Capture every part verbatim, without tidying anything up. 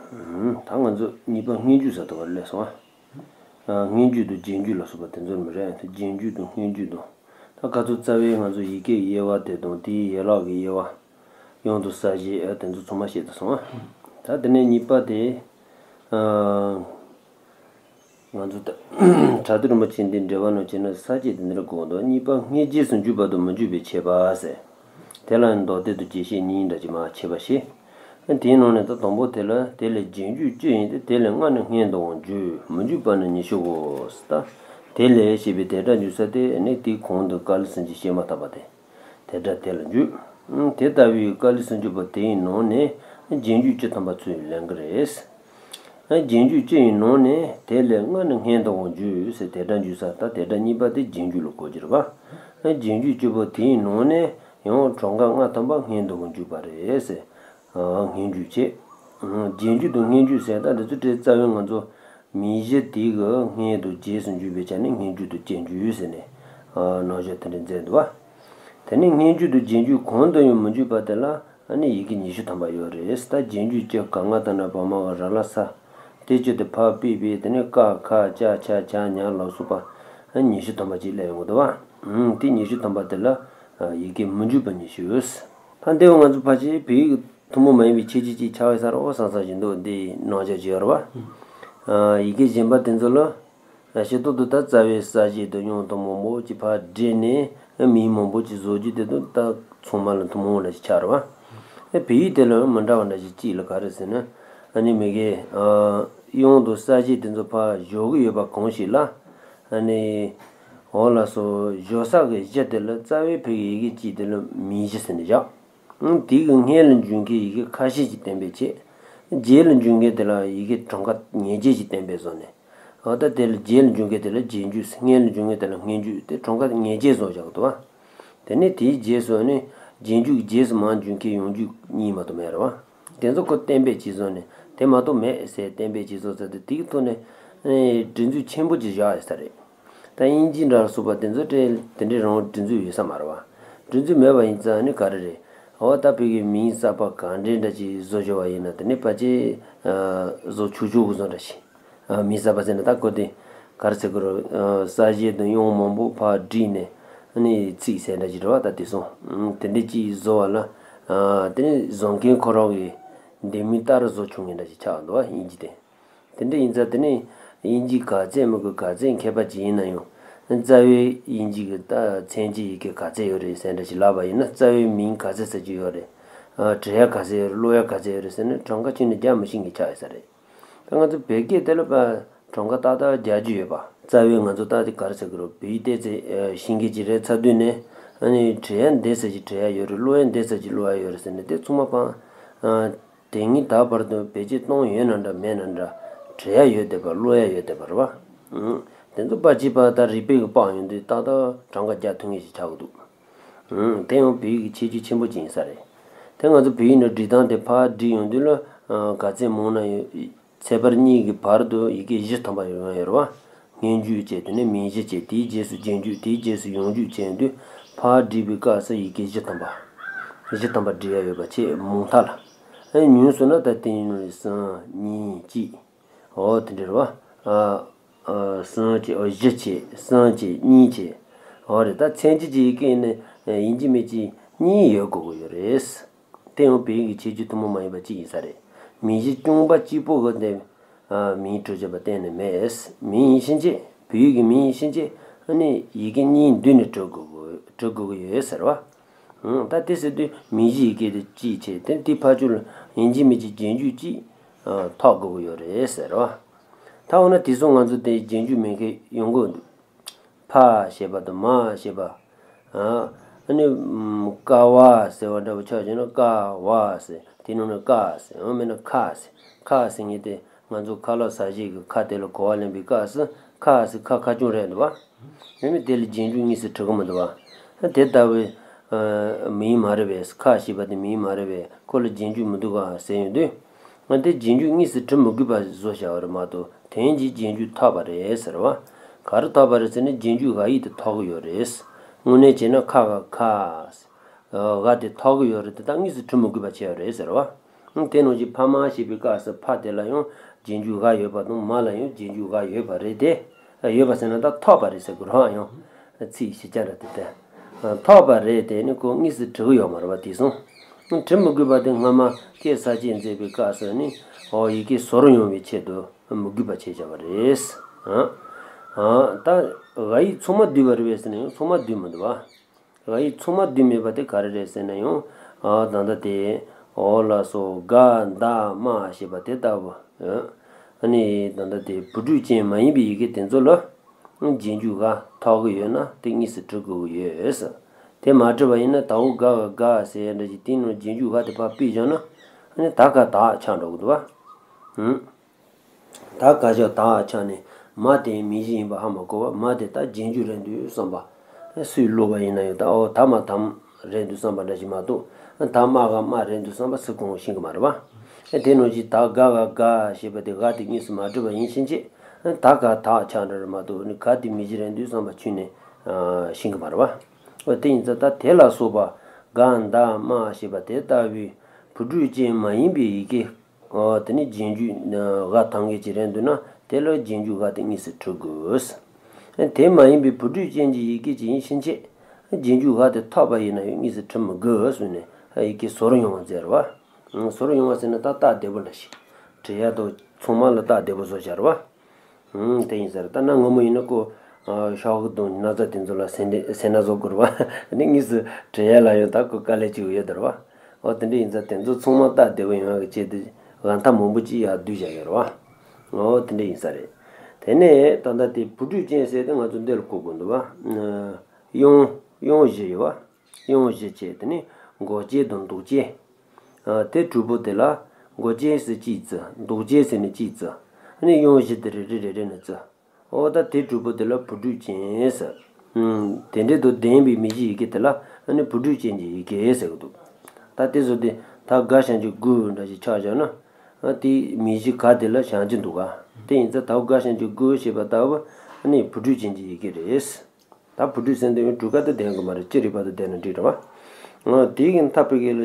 ད་ང་ཚོ་གཉིས་པ་སྔོན་འཇུག་ཟེར་དུས་སླེབས་སོང་ཨ། སྔོན་འཇུག་དང་རྗེས་འཇུག་ལ་སོགས་པ་དེ་ཚོ་མི་རེད། རྗེས་འཇུག་དང་སྔོན་འཇུག་དང་། ད་ག་ཚོད་རྩ་བའི་ང་ཚོ་ཡི་གེ་དབྱེ་བ་དེ་དང་དེའི་ཡན་ལག་གི་དབྱེ་བ། དབྱངས་དང་གསལ་བྱེད་དེ་ཚོ་ཚང་མ་བཤད་དུ་སོང་ཨ། ད་དེ་ནས་གཉིས་པ་དེ། ང་ཚོ་ད་བྲག་ཏུ་རིན་པོ་ཆེ་འདི་འགྲེལ་པ་ནང་བྱས་ན་ས་བཅད་དེ་འདིར་གོ་འདུག་གཉིས་པ་སྔ་རྗེས་སུ་འཇུག་པ་དང་མི་འཇུག་པའི་ཁྱད་པར་ཟེར། དེ་ལ་མདོ་སྡེ་དང་རྒྱས་བཤད་གཉིས་འདྲ་ཅིག་མར་ཕྱེ་བ་ཞིག་དེའི་ནང་ནས་ད་དང་པོ་དེ་ལ་དེ་ལས་རྗེས་འཇུག་ཅི་ཡིན་ཏེ། དེ་ལས་སྔ་ནི་སྔོན་དུའང་འཇུག་མི་འཇུག་པ་ནི་ཉི་ཤུའོ། ད་དེ་ལས་ཞེས་པའི་དེ་སྒྲ་འཇུག་ས་དེ་ནི་དེའི་གོང་དུ་ཀཱ་ལི་སེང་གེ་བཤད་མ་ཐག་པ་དེ། དེ་སྒྲ་དེ་ལ་འཇུག་དེ་ལྟ་བུའི་ཀཱ་ལི་སེང་གེ་པོ་དེའི་ནང་ནས་རྗེས་འཇུག་བཅུ་ཐམ་པ་ཚུར་ལེན་གྱི་རེད། རྗེས་འཇུག་བཅུ་ཡི་ནང་ནས་དེ་ལས་སྔ་ནི་སྔོན་དུའང་འཇུག་ཟེར་དེ་སྒྲ་འཇུག་ས་ད་དེ་སྒྲ་གཉིས་པ་དེ་རྗེས་འཇུག་ལ་གོ་རྒྱུ་རེད་པ། རྗེས་འཇུག་བཅུ་པོ་དེའི་ནང་ནས་ཡང་གྲངས་ཀ་ལྔ་ཐམ་པ་སྔོན་དུའང་འཇུག་པ་རེད་ཟེར། སྔོན་འཇུག་བྱས། རྗེས་འཇུག་དང་སྔོན་འཇུག་ཟེར་ད་འདི་ཚོ་སྒྲའི་རྩ་བའི་ང་ཚོ་མིང་གཞི་དེ་གི་སྔོན་དུ་རྗེས་སུ་འཇུག་པའི་ཆ་ནས་སྔོན་འཇུག་དང་རྗེས་འཇུག་ཟེར་ནས་རྣམ་གཞག་དེ་འདྲ་མཛད་འདུག་པ། དེ་ནས་སྔོན་འཇུག་དང་རྗེས་འཇུག་གང་དུ་ཡང་མི་འཇུག་པ་དེ་ལ་ཨ་ནི་ཡི་གེ་ཉི་ཤུ་ཐམ་པ་ཡོད་རེད། ད་རྗེས་འཇུག་སྤྱི་ག་ང་ད་ན་བ་མ་ག་ར་ལ་ས། དེ་བཅུ་དེ་ཕར་ཕུད་པས་དེ་ནས་ཀ་ཁ་ཅ་ཆ་ཇ་ཉ་ལ་སོགས་པ་ཉི་ཤུ་ཐམ་པ་ཅིག་སླེབས་ཡོང་གི་འདུག་པ། དེ་ཉི་ཤུ་ཐམ་པ་དེ་ལ་ཡི་གེ་མི་འཇུག་པ་ཉི་ཤུ་ཡོད། ད་འདི་བ་ང་ཚོ་ཕལ་ཆེར་བོད་ཡིག་ཐུན་མོང་མ་ཡིན་པའི་ཁྱད་ཆོས་ཅིག་ཆགས་ཡོད་ས་རེད་བསམ་བསམ་བཞིན་འདུག་འདི་རྣམ་གཞག་ཅིག་ཡོད་རེད་པ། ཡི་གེ་གཞན་པ་དེ་ཚོ་ལ། ཞེ་ཏོག་ཏུ་ད་རྩ་བའི་གསལ་བྱེད་དུ་དབྱངས་དང་མང་པོ་ཅིག་ཕར་བསྒྲིལ་ནས་མིང་མང་པོ་ཅིག་བཟོ་རྒྱུ་དེ་དང་ད་ཚང་མ་ལ་ཐུན་མོང་འདྲ་ཞིག་ཆགས་རེད་པ། བོད་ཡིག་དེ་ལ་མི་འདྲ་བ་འདྲ་ཞིག་ཅིག་ལ་ག་རེ་ཟེར་ན། ཨ་ནི་མི་གེ་དབྱངས་དང་གསལ་བྱེད་དེ་ཚོ་ཕར་བཞག་གི་ཡོད་པ་གང་ཞིག་ལ། ཨ་ནི་འོ་ལགས་སོ། བཞག་ས་གི་གཞི་དེ་ལ་རྩ་བའི་བོད་ཀྱི་ཡི་གེ་གཅིག་དེ་ལ་མིང་གཞི་ཟེར་ནས་བཞག་དེ་གི་སྔོན་ལ་འཇུག་མཁན་ཡི་གེ་ཁ་ཤས་ཅིག་བསྟན་པའི་ཆེད། རྗེས་ལ་འཇུག་མཁན་དེ་ལ་ཡི་གེ་གྲངས་ཀ་ངེས་ཅན་ཅིག་བསྟན་པའི་བཟོ་ནས། འོ་ད་དེ་ལ་རྗེས་ལ་འཇུག་མཁན་དེ་ལ་རྗེས་འཇུག་སྔོན་ལ་འཇུག་མཁན་དེ་ལ་སྔོན་འཇུག་དེ་གྲངས་ཀ་ངེས་ཅན་བཟོ་བཞག་འདུག་པ། དེ་ནས་དེའི་རྗེས་སུ་ནི་རྗེས་འཇུག་རྗེས་སུ་མར་འཇུག་མཁན་ཡང་འཇུག་གཉིས་མ་གཏོགས་མེད་རེད་པ། དེ་ཚོ་ཁོ་བསྟན་པའི་ཅིག་བཟོ་ནས་དེ་མ་གཏོགས་མེད་ཟེར་བསྟན་པའི་ཅིག་བཟོ་ཚར་དུས་དེའི་ཐོག་ནས་སྒྲིག་འཛུགས་ཆེན་པོ་ཅིག་བཞག་ཡོད་ས་རེད། ད་དབྱིན་ཇི་འདྲ་སོགས་པ་དེ་ཚོ་དེ་དེ་འདྲའི་རང་སྒྲིག་འཛུགས་ཡོད་ས་མ་རེད་པ། སྒྲིག་འཛུགས་མེད་པ་ཡིན་ཙང་ནི་ག་རེ་རེད། འོ་ད་བོད་ཀྱི་མིང་གསར་པ་ག་འདྲའི་འདྲ་ཅིག་བཟོ་བྱ་བ་ཡིན་ན་དེ་ནི་ཕལ་ཆེར་བཟོ་ཆོག་ཆོག་གི་བཟོ་འདྲ་ཞིག་མིང་གསར་པ་ཟེར་ན་ད་གོ་དེ་ག་རེ་ཟེར་དགོས་རེད། གསལ་བྱེད་དང་དབྱངས་མང་པོ་ཕར་བསྒྲིལ་ནས་ནི་ཚིག་ཟེར་འདྲ་ཅིག་རེད་པ། ད་དེ་སོང་དེ་འདྲའི་ཅིག་བཟོ་བ་ལ་དེ་ནི་བཟོ་མཁན་ཁོ་རང་གི་འདེམས་མིན་ལྟར་བཟོ་ཆོག་མཁན་འདྲ་ཅིག་ཆགས་འདུག་པ་དབྱིན་ཇི་དེ། དེ་འདྲ་ཡིན་ཙང་དེ་ནི་དབྱིན་ཇི་ག་ཚད་མི་དགོས་ག་ཚད་མཁས་པ་ཅིག་ཡིན་ན་ཡང་རྩ་བའི་དབྱིན་ཇི་གི་ད་མཚན་གྱི་ཡི་གེ་ག་ཚད་ཡོད་རེད་ཟེར་འདྲ་ཞིག་ལབ་པ་ཡིན་ན་རྩ་བའི་མིང་ག་ཚད་ཟེར་གྱི་ཡོད་རེད། བྲི་ཡ་ག་ཚད་ཡོད་རེད། ཀློག་ཡ་ག་ཚད་ཡོད་རེད་ཟེར་ན་གྲངས་ཀ་ཁྱོན་ནས་རྒྱག་མི་ཤེས་མཁན་ཆགས་ཡོད་ས་རེད། ད་ང་ཚོ་བོད་སྐད་དེ་ལ་པ་གྲངས་ཀ་ཏག་ཏག་རྒྱག་རྒྱུ་ཡོད་པ། རྩ་བའི་ང་ཚོ་ད་དེ་ག་རེ་ཟེར་གྱི་རེད། བོད་ཡིག་ཏོག་ཙམ་ཤེས་མཁན་ཅིག་རེད་ཚར་དུས་ནས་ཨ་ནི་བྲི་ཡ་འདི་ཙམ་ཞིག་བྲི་ཡ་ཡོད་རེད། ཀློག་ཡ་འདི་ཙམ་ཞིག་ཀློག་ཡ་ཡོད་རེད་ཟེར་ནས་དེ་ཚང་མ་པ། དེ་སྔའི་ད་བར་དུ་བེད་སྤྱོད་གཏོང་ཡོད་ན་འདྲ་མེད་ན་འདྲ་བྲི་ཡ་ཡོད་བསྡད་པ་ཀློག་ཡ་ཡོད་བསྡད་པ་རེད་པ། དེ་ཚོ་ཕལ་ཆེར་པ་ད་རིག་པའི་གི་དཔང་ཡོང་དུས་ཏག་ཏག་གྲངས་ཀ་རྒྱག་ཐུབ་ངེས་ཤིག་ཆགས་ཀྱི་འདུག་དེ་ཡང་བོད་ཡིག་གི་ཁྱད་ཆོས་ཆེན་པོ་ཅིག་ཡིན་ས་རེད། དེ་ང་ཚོ་བོད་ཡིག་ནང་འབྲི་སྟངས་དེ་ཕར་བསྒྲིགས་ཡོང་དུས་ལ་ག་ཚད་མང་ན་ཡོད། ཚེག་བར་གཉིས་ཀྱི་བར་དུ་ཡི་གེ་བཞི་ཐམ་པ་ཡོང་ཡོད་རེད་པ། སྔོན་འཇུག་བྱས་དེ་ནས་མིང་གཞི་བྱས་དེའི་རྗེས་སུ་རྗེས་འཇུག་དེའི་རྗེས་སུ་ཡང་འཇུག་བྱས་ཡོང་དུས་ཕར་བསྒྲིགས་པའི་སྐབས་སུ་ཡི་གེ་བཞི་ཐམ་པ། བཞི་ཐམ་པ་བསྒྲིགས་ཡ་ཡོད་པ་ཆེས་མང་ཐལ། ཨ་ཉུང་སོང་ན་ད་དེ་ཡིན་ནོ་རེད། གསུམ་གཉིས་གཅིག་འོ་དེ་འདྲ་རེད་པ། ཨ་ཨ་གསུམ་བྱས་ཨོ་བཞི་བྱས་གསུམ་བྱས་གཉིས་བྱས། འོ་རེད། ད་མཚན་གཞི་གྱི་ཡི་གེ་ནི་ཡིན་གཅིག་མིན་གཅིག་གཉིས་ཡོད་དགོས་ཀྱི་ཡོད་རེད། དེ་ཡང་བོད་ཡིག་གི་ཁྱད་ཆོས་ཐུན་མོང་མ་ཡིན་པ་གཅིག་ཡིན་ས་རེད། མིང་གཞི་རྐྱང་པ་གཅིག་པོ་གི་དེ་མིང་གྲུབ་བྱེད་པ་གཏན་ནས་མེད། མིང་ཡིན་ཕྱིན་ཆད་བོད་ཡིག་གི་མིང་ཡིན་ཕྱིན་ཆད་ཨ་ནི་ཡི་གེ་གཉིས་འདུས་ནས་གྲུབ་དགོས་གྲུབ་དགོས་ཀྱི་ཡོད་ཟེར་བ། ད་དེ་ཟེར་དུས་མིང་གཞི་ཡི་གེ་དེ་གཅིག་བྱས་དེ་དེ་ཕར་ཚུར་ལ་ཡིན་གཅིག་མིན་གཅིག་རྗེས་འཇུག་གཅིག་ཐོགས་དགོས་ཀྱི་ཡོད་རེད་ཟེར་བ། ད་འོ་ན་དེ་ཚོ་ང་ཚོ་དེ་རྗེས་འཇུག་མེད་མཁན་ཡོང་གི་འདུག་ཕ་ཞེས་པ་དང་མ་ཞེས་པ། ཨ་ནི་ཀ་བ་ཟེར་བ་འདྲ་པོ་ཆགས་བྱུང་ན་ཀ་བ་ཟེར། དེ་ནང་ནས་ཀ་ཟེར། འོ་མེད་ན་ཁ་ཟེར། ཁ་ཟེར་མཁན་དེ་ང་ཚོ་ཁ་ལག་ཟ་བྱེད་ཀྱི་ཁ་དེ་ལ་གོ་བ་ལེན་པའི་སྐབས་སུ་ཁ་ཟེར་ཁ་ཁ་ཆུང་རེད་འདུག་བ། ཡང་ན་དེ་ལ་རྗེས་འཇུག་གཉིས་སུ་འགྲིག་གི་མི་འདུག་བ། དེ་ལྟ་བུའི་མིང་མ་རེད་པས། ཁ་ཞེས་པ་དེ་མིང་མ་རེད་པས། ཁོ་ལ་རྗེས་འཇུག་མི་འདུག་ག་ཟེར་ཡོང་དུས། ང་དེ་རྗེས་འཇུག་གཉིས་སུ་འགྲིག་མི་དགོས་པ་བཟོ་བྱ་བ་རེད་མ་གཏོགས་དོན་གྱིས་རྗེས་འཇུག་ཐོབ་པ་རེད་ཟེར་བ། ག་རེ་ཐོབ་པ་རེད་ཟེར་ན་རྗེས་འཇུག་འ་ཡིག་དེ་ཐོབ་ཀྱི་ཡོད་རེད། དངོས་གནས་བྱས་ན་ཁ་ག་ཁ། འ་དེ་ཐོབ་ཀྱི་ཡོད་རེད། དེ་དག་གཉིས་སུ་འགྲིག་མི་དགོས་པ་བྱས་ཡོད་རེད་ཟེར་བ། དེ་ནང་བཞིན་ཕ་མ་ཞེས་པའི་སྐབས་སུ་ཕ་དེ་ལ་ཡང་རྗེས་འཇུག་འ་ཡོད་པ་དང་མ་ལ་ཡང་རྗེས་འཇུག་འ་ཡོད་པ་རེད་དེ། ཡོད་པ་ཟེར་ན་ད་ཐོབ་པ་རེད་ཟེར་དགོས་རེད་བ། ཡང་ཚིག་གཞི་ཆ་འདྲ་དེ་ལྟར་ཐོབ་པ་རེད་དེ། ནི་ཁོ་དངོས་སུ་འབྲི་གི་ཡོད་མ་རེད་བ། དེ་སོང་འབྲི་མི་དགོས་པ་དེ་སྔ་མ་སྐད་གསལ་བྱེད་མཛད་པའི་སྐབས་སུ་ནི་ཨོ་ཡི་གེ་ཟོར་ཡོང་བའི་ཆེད་དུ་མི་དགོས་པ་བྱས་བཞག་པ་རེད། ཨ་ཨ་ད་འ་ཡིག་ཚང་མ་བསྡུས་པ་རེད་པས་ཟེར་ན་ཡང་ཚང་མ་བསྡུས་མི་འདུག་བ། འ་ཡིག་ཚང་མ་བསྡུས་མེད་པ་དེ་ག་རེ་རེད་ཟེར་ན་ཡང་། ཨ་ད་ལྟ་དེ་འོ་ལགས་སོ། ག་ད་མ་ཞེས་པ་དེ་ལྟ་བུ། ཨ་ནི་ད་ལྟ་དེ་བུ་ཕྲུག་ཅན་མ་ཡིན་པའི་ཡི་གེ་དེ་ཚོ་ལ་རྗེས་འཇུག་འ་ཐོགས་ཀྱི་ཡོད་ན་དེ་དངོས་སུ་འབྲི་དགོས་ཀྱི་ཡོད། དེ་མ་བྲིས་པ་ཡིན་ན་ད་འོ་ག་ག་ག་ཟེར་ཡ་འདྲ་ཞིག་དེའི་ནང་རྗེས་འཇུག་འ་དེ་ཕར་ཕུད་བཞག་ན་ཨ་ནི་ད་ག་ད་ཆགས་འགྲོ་གི་འདུག་བ། ཨུམ། ད་ག་ཞབས་ད་ཆགས་ནས་མ་དེ་མིང་གཞི་ཡིན་པ་ཧ་མ་གོ་བ། མ་དེ་ད་རྗེས་འཇུག་རེད་འདུག་བསམ་པ། སུས་ཀློག་པ་ཡིན་ན་ཡང་ད་ཨོ་ད་མ་དམ་རེད་འདུག་བསམ་པ་འདྲ་ཞིག་མ་གཏོགས། ད་མ་ག་མ་རེད་འདུག་བསམ་པ་སུ་གང་ཤེས་ཀྱི་མ་རེད་བ། དེ་ནང་བཞིན་ད་ག་ག་ག་ཞེས་པ་དེ་འ་དེ་དངོས་སུ་མ་བྲིས་པ་ཡིན་ཕྱིན་ཆད། ད་ག་ད་ཆགས་འདྲ་རེད་མ་གཏོགས་ནི་ག་དེ་མིང་གཞི་རེད་འདུག་བསམ་པ་ཁྱོན་ནས་ཤེས་ཀྱི་མ་རེད་བ། ཨོ་དེ་ཡིན་ཙང་ད་དེ་ལ་སོགས་པ་ག་ད་མ་ཞེས་པ་དེ་ལྟ་བུའི་བུ་ཕྲུག་ཅན་མ་ཡིན་པའི་ཡི་གེ། ཨོ་དེ་ནི་རྗེས་འཇུག་འ་ཐང་གི་ཅིག་རེད་འདུག་ན་དེ་ལ་རྗེས་འཇུག་འ་དེ་དངོས་སུ་འབྲི་དགོས། དེ་མ་ཡིན་པའི་བུ་ཕྲུག་ཅན་གྱི་ཡི་གེ་ཅིག་ཡིན་ཕྱིན་ཆད་རྗེས་འཇུག་འ་དེ་ཐོབ་པ་ཡིན་ན་ཡང་དངོས་སུ་འབྲི་མི་དགོས་གསུངས་ནས་ཡི་གེ་ཟོར་ཡོང་བ་མཛད་རེད་བ། ཟོར་ཡོང་བ་ཟེར་ན་ད་སྟབས་བདེ་པོ་འདྲ་ཞིག་བྲི་ཡ་དང་ཚང་མ་ལ་སྟབས་བདེ་པོ་བཟོ་བྱ་རེད་བ། ཨང་། དེ་ཡིན་ཟེར། ད་གནའ་སྔ་མོ་ཡིན་ན་ཁོ། ཨ། ཤོག་གུ་དང་ན་ཚ་དེ་ཚོ་ལ་སེར་སྣ་སེར་སྣ་བཟོ་དགོས་རེད་བ། ནི་དངོས་སུ་བྲི་ཡ་ལ་ཡང་ད་ཁོ་དཀའ་ལས་ཅིག་ཡོད་རེད་བ། ཨོ་དེ་འདྲ་ཡིན་ཙང་དེ་ཚོ་ཚང་མ་སྟབས་བདེ་པོ་ཡོང་ཡ་གི་ཆེད་དུ་འ་ཐང་མང་པོ་ཅིག་ཡར་བསྡུས་བཞག་ཡོད་རེད་བ། ཨོ་དེ་འདྲ་ཡིན་ས་རེད། དེ་ནས་ད་ལྟ་དེ་བུ་ཕྲུག་ཅན་ཟེར་དེ་ང་ཚོ་འདི་ལ་གོ་དགོས་འདུག་བ། ཨ། དབྱངས་དབྱངས་བཞི་ཡོད་བ། དབྱངས་བཞི་བྱས་དེ་ནི་མགོ་ཅན་དང་འདོགས་ཅན། ཨ། དེ་དྲུག་པོ་དེ་ལ་མགོ་ཅན་ཟེར་གཅིག་བརྩི། འདོགས་ཅན་ཟེར་ནས་གཅིག་བརྩི། ཨ་ནི་དབྱངས་བཞི་དེ་རེ་རེ་རེ་རེ་ནས་བརྩི། འོ་ད་དེ་དྲུག་པོ་དེ་ལ་བུ་ཕྲུག་ཅན་ཟེར། ཨུམ། དེ་འདྲའི་དང་ལྡན་པའི་མིང་གཞིའི་ཡི་གེ་དེ་ལ་ཨ་ནི་བུ་ཕྲུག་ཅན་གྱི་ཡི་གེ་ཟེར་གི་འདུག་ད་དེ་བཟོ་དུས་ད་ག་ཞབས་ཀྱུ་གུ་འདྲ་ཞིག་ཆགས་བཞག་ན། ཨ། དེའི་མིང་གཞི་ག་དེ་ལ་ཞབས་ཀྱུ་འདུག་ག་དེ་ཡིན་ཙང་ད་ག་ཞབས་ཀྱུ་གུ་ཞེས་པ་ལྟ་བུ་ཨ་ནི་བུ་ཕྲུག་ཅན་གྱི་ཡི་གེ་རེད། ད་བུ་ཕྲུག་ཟེར་དུས་ཡང་གྲུ་ཁ་དེ་ལྡན་དགོས་མ་རེད། ཅི་རིགས་པ་དེ་ལྡན་ན་འགྲིག་རེད་བ། ཨ། དེ་གི་མཐའ་ཕུད་ཀྱི་ལ་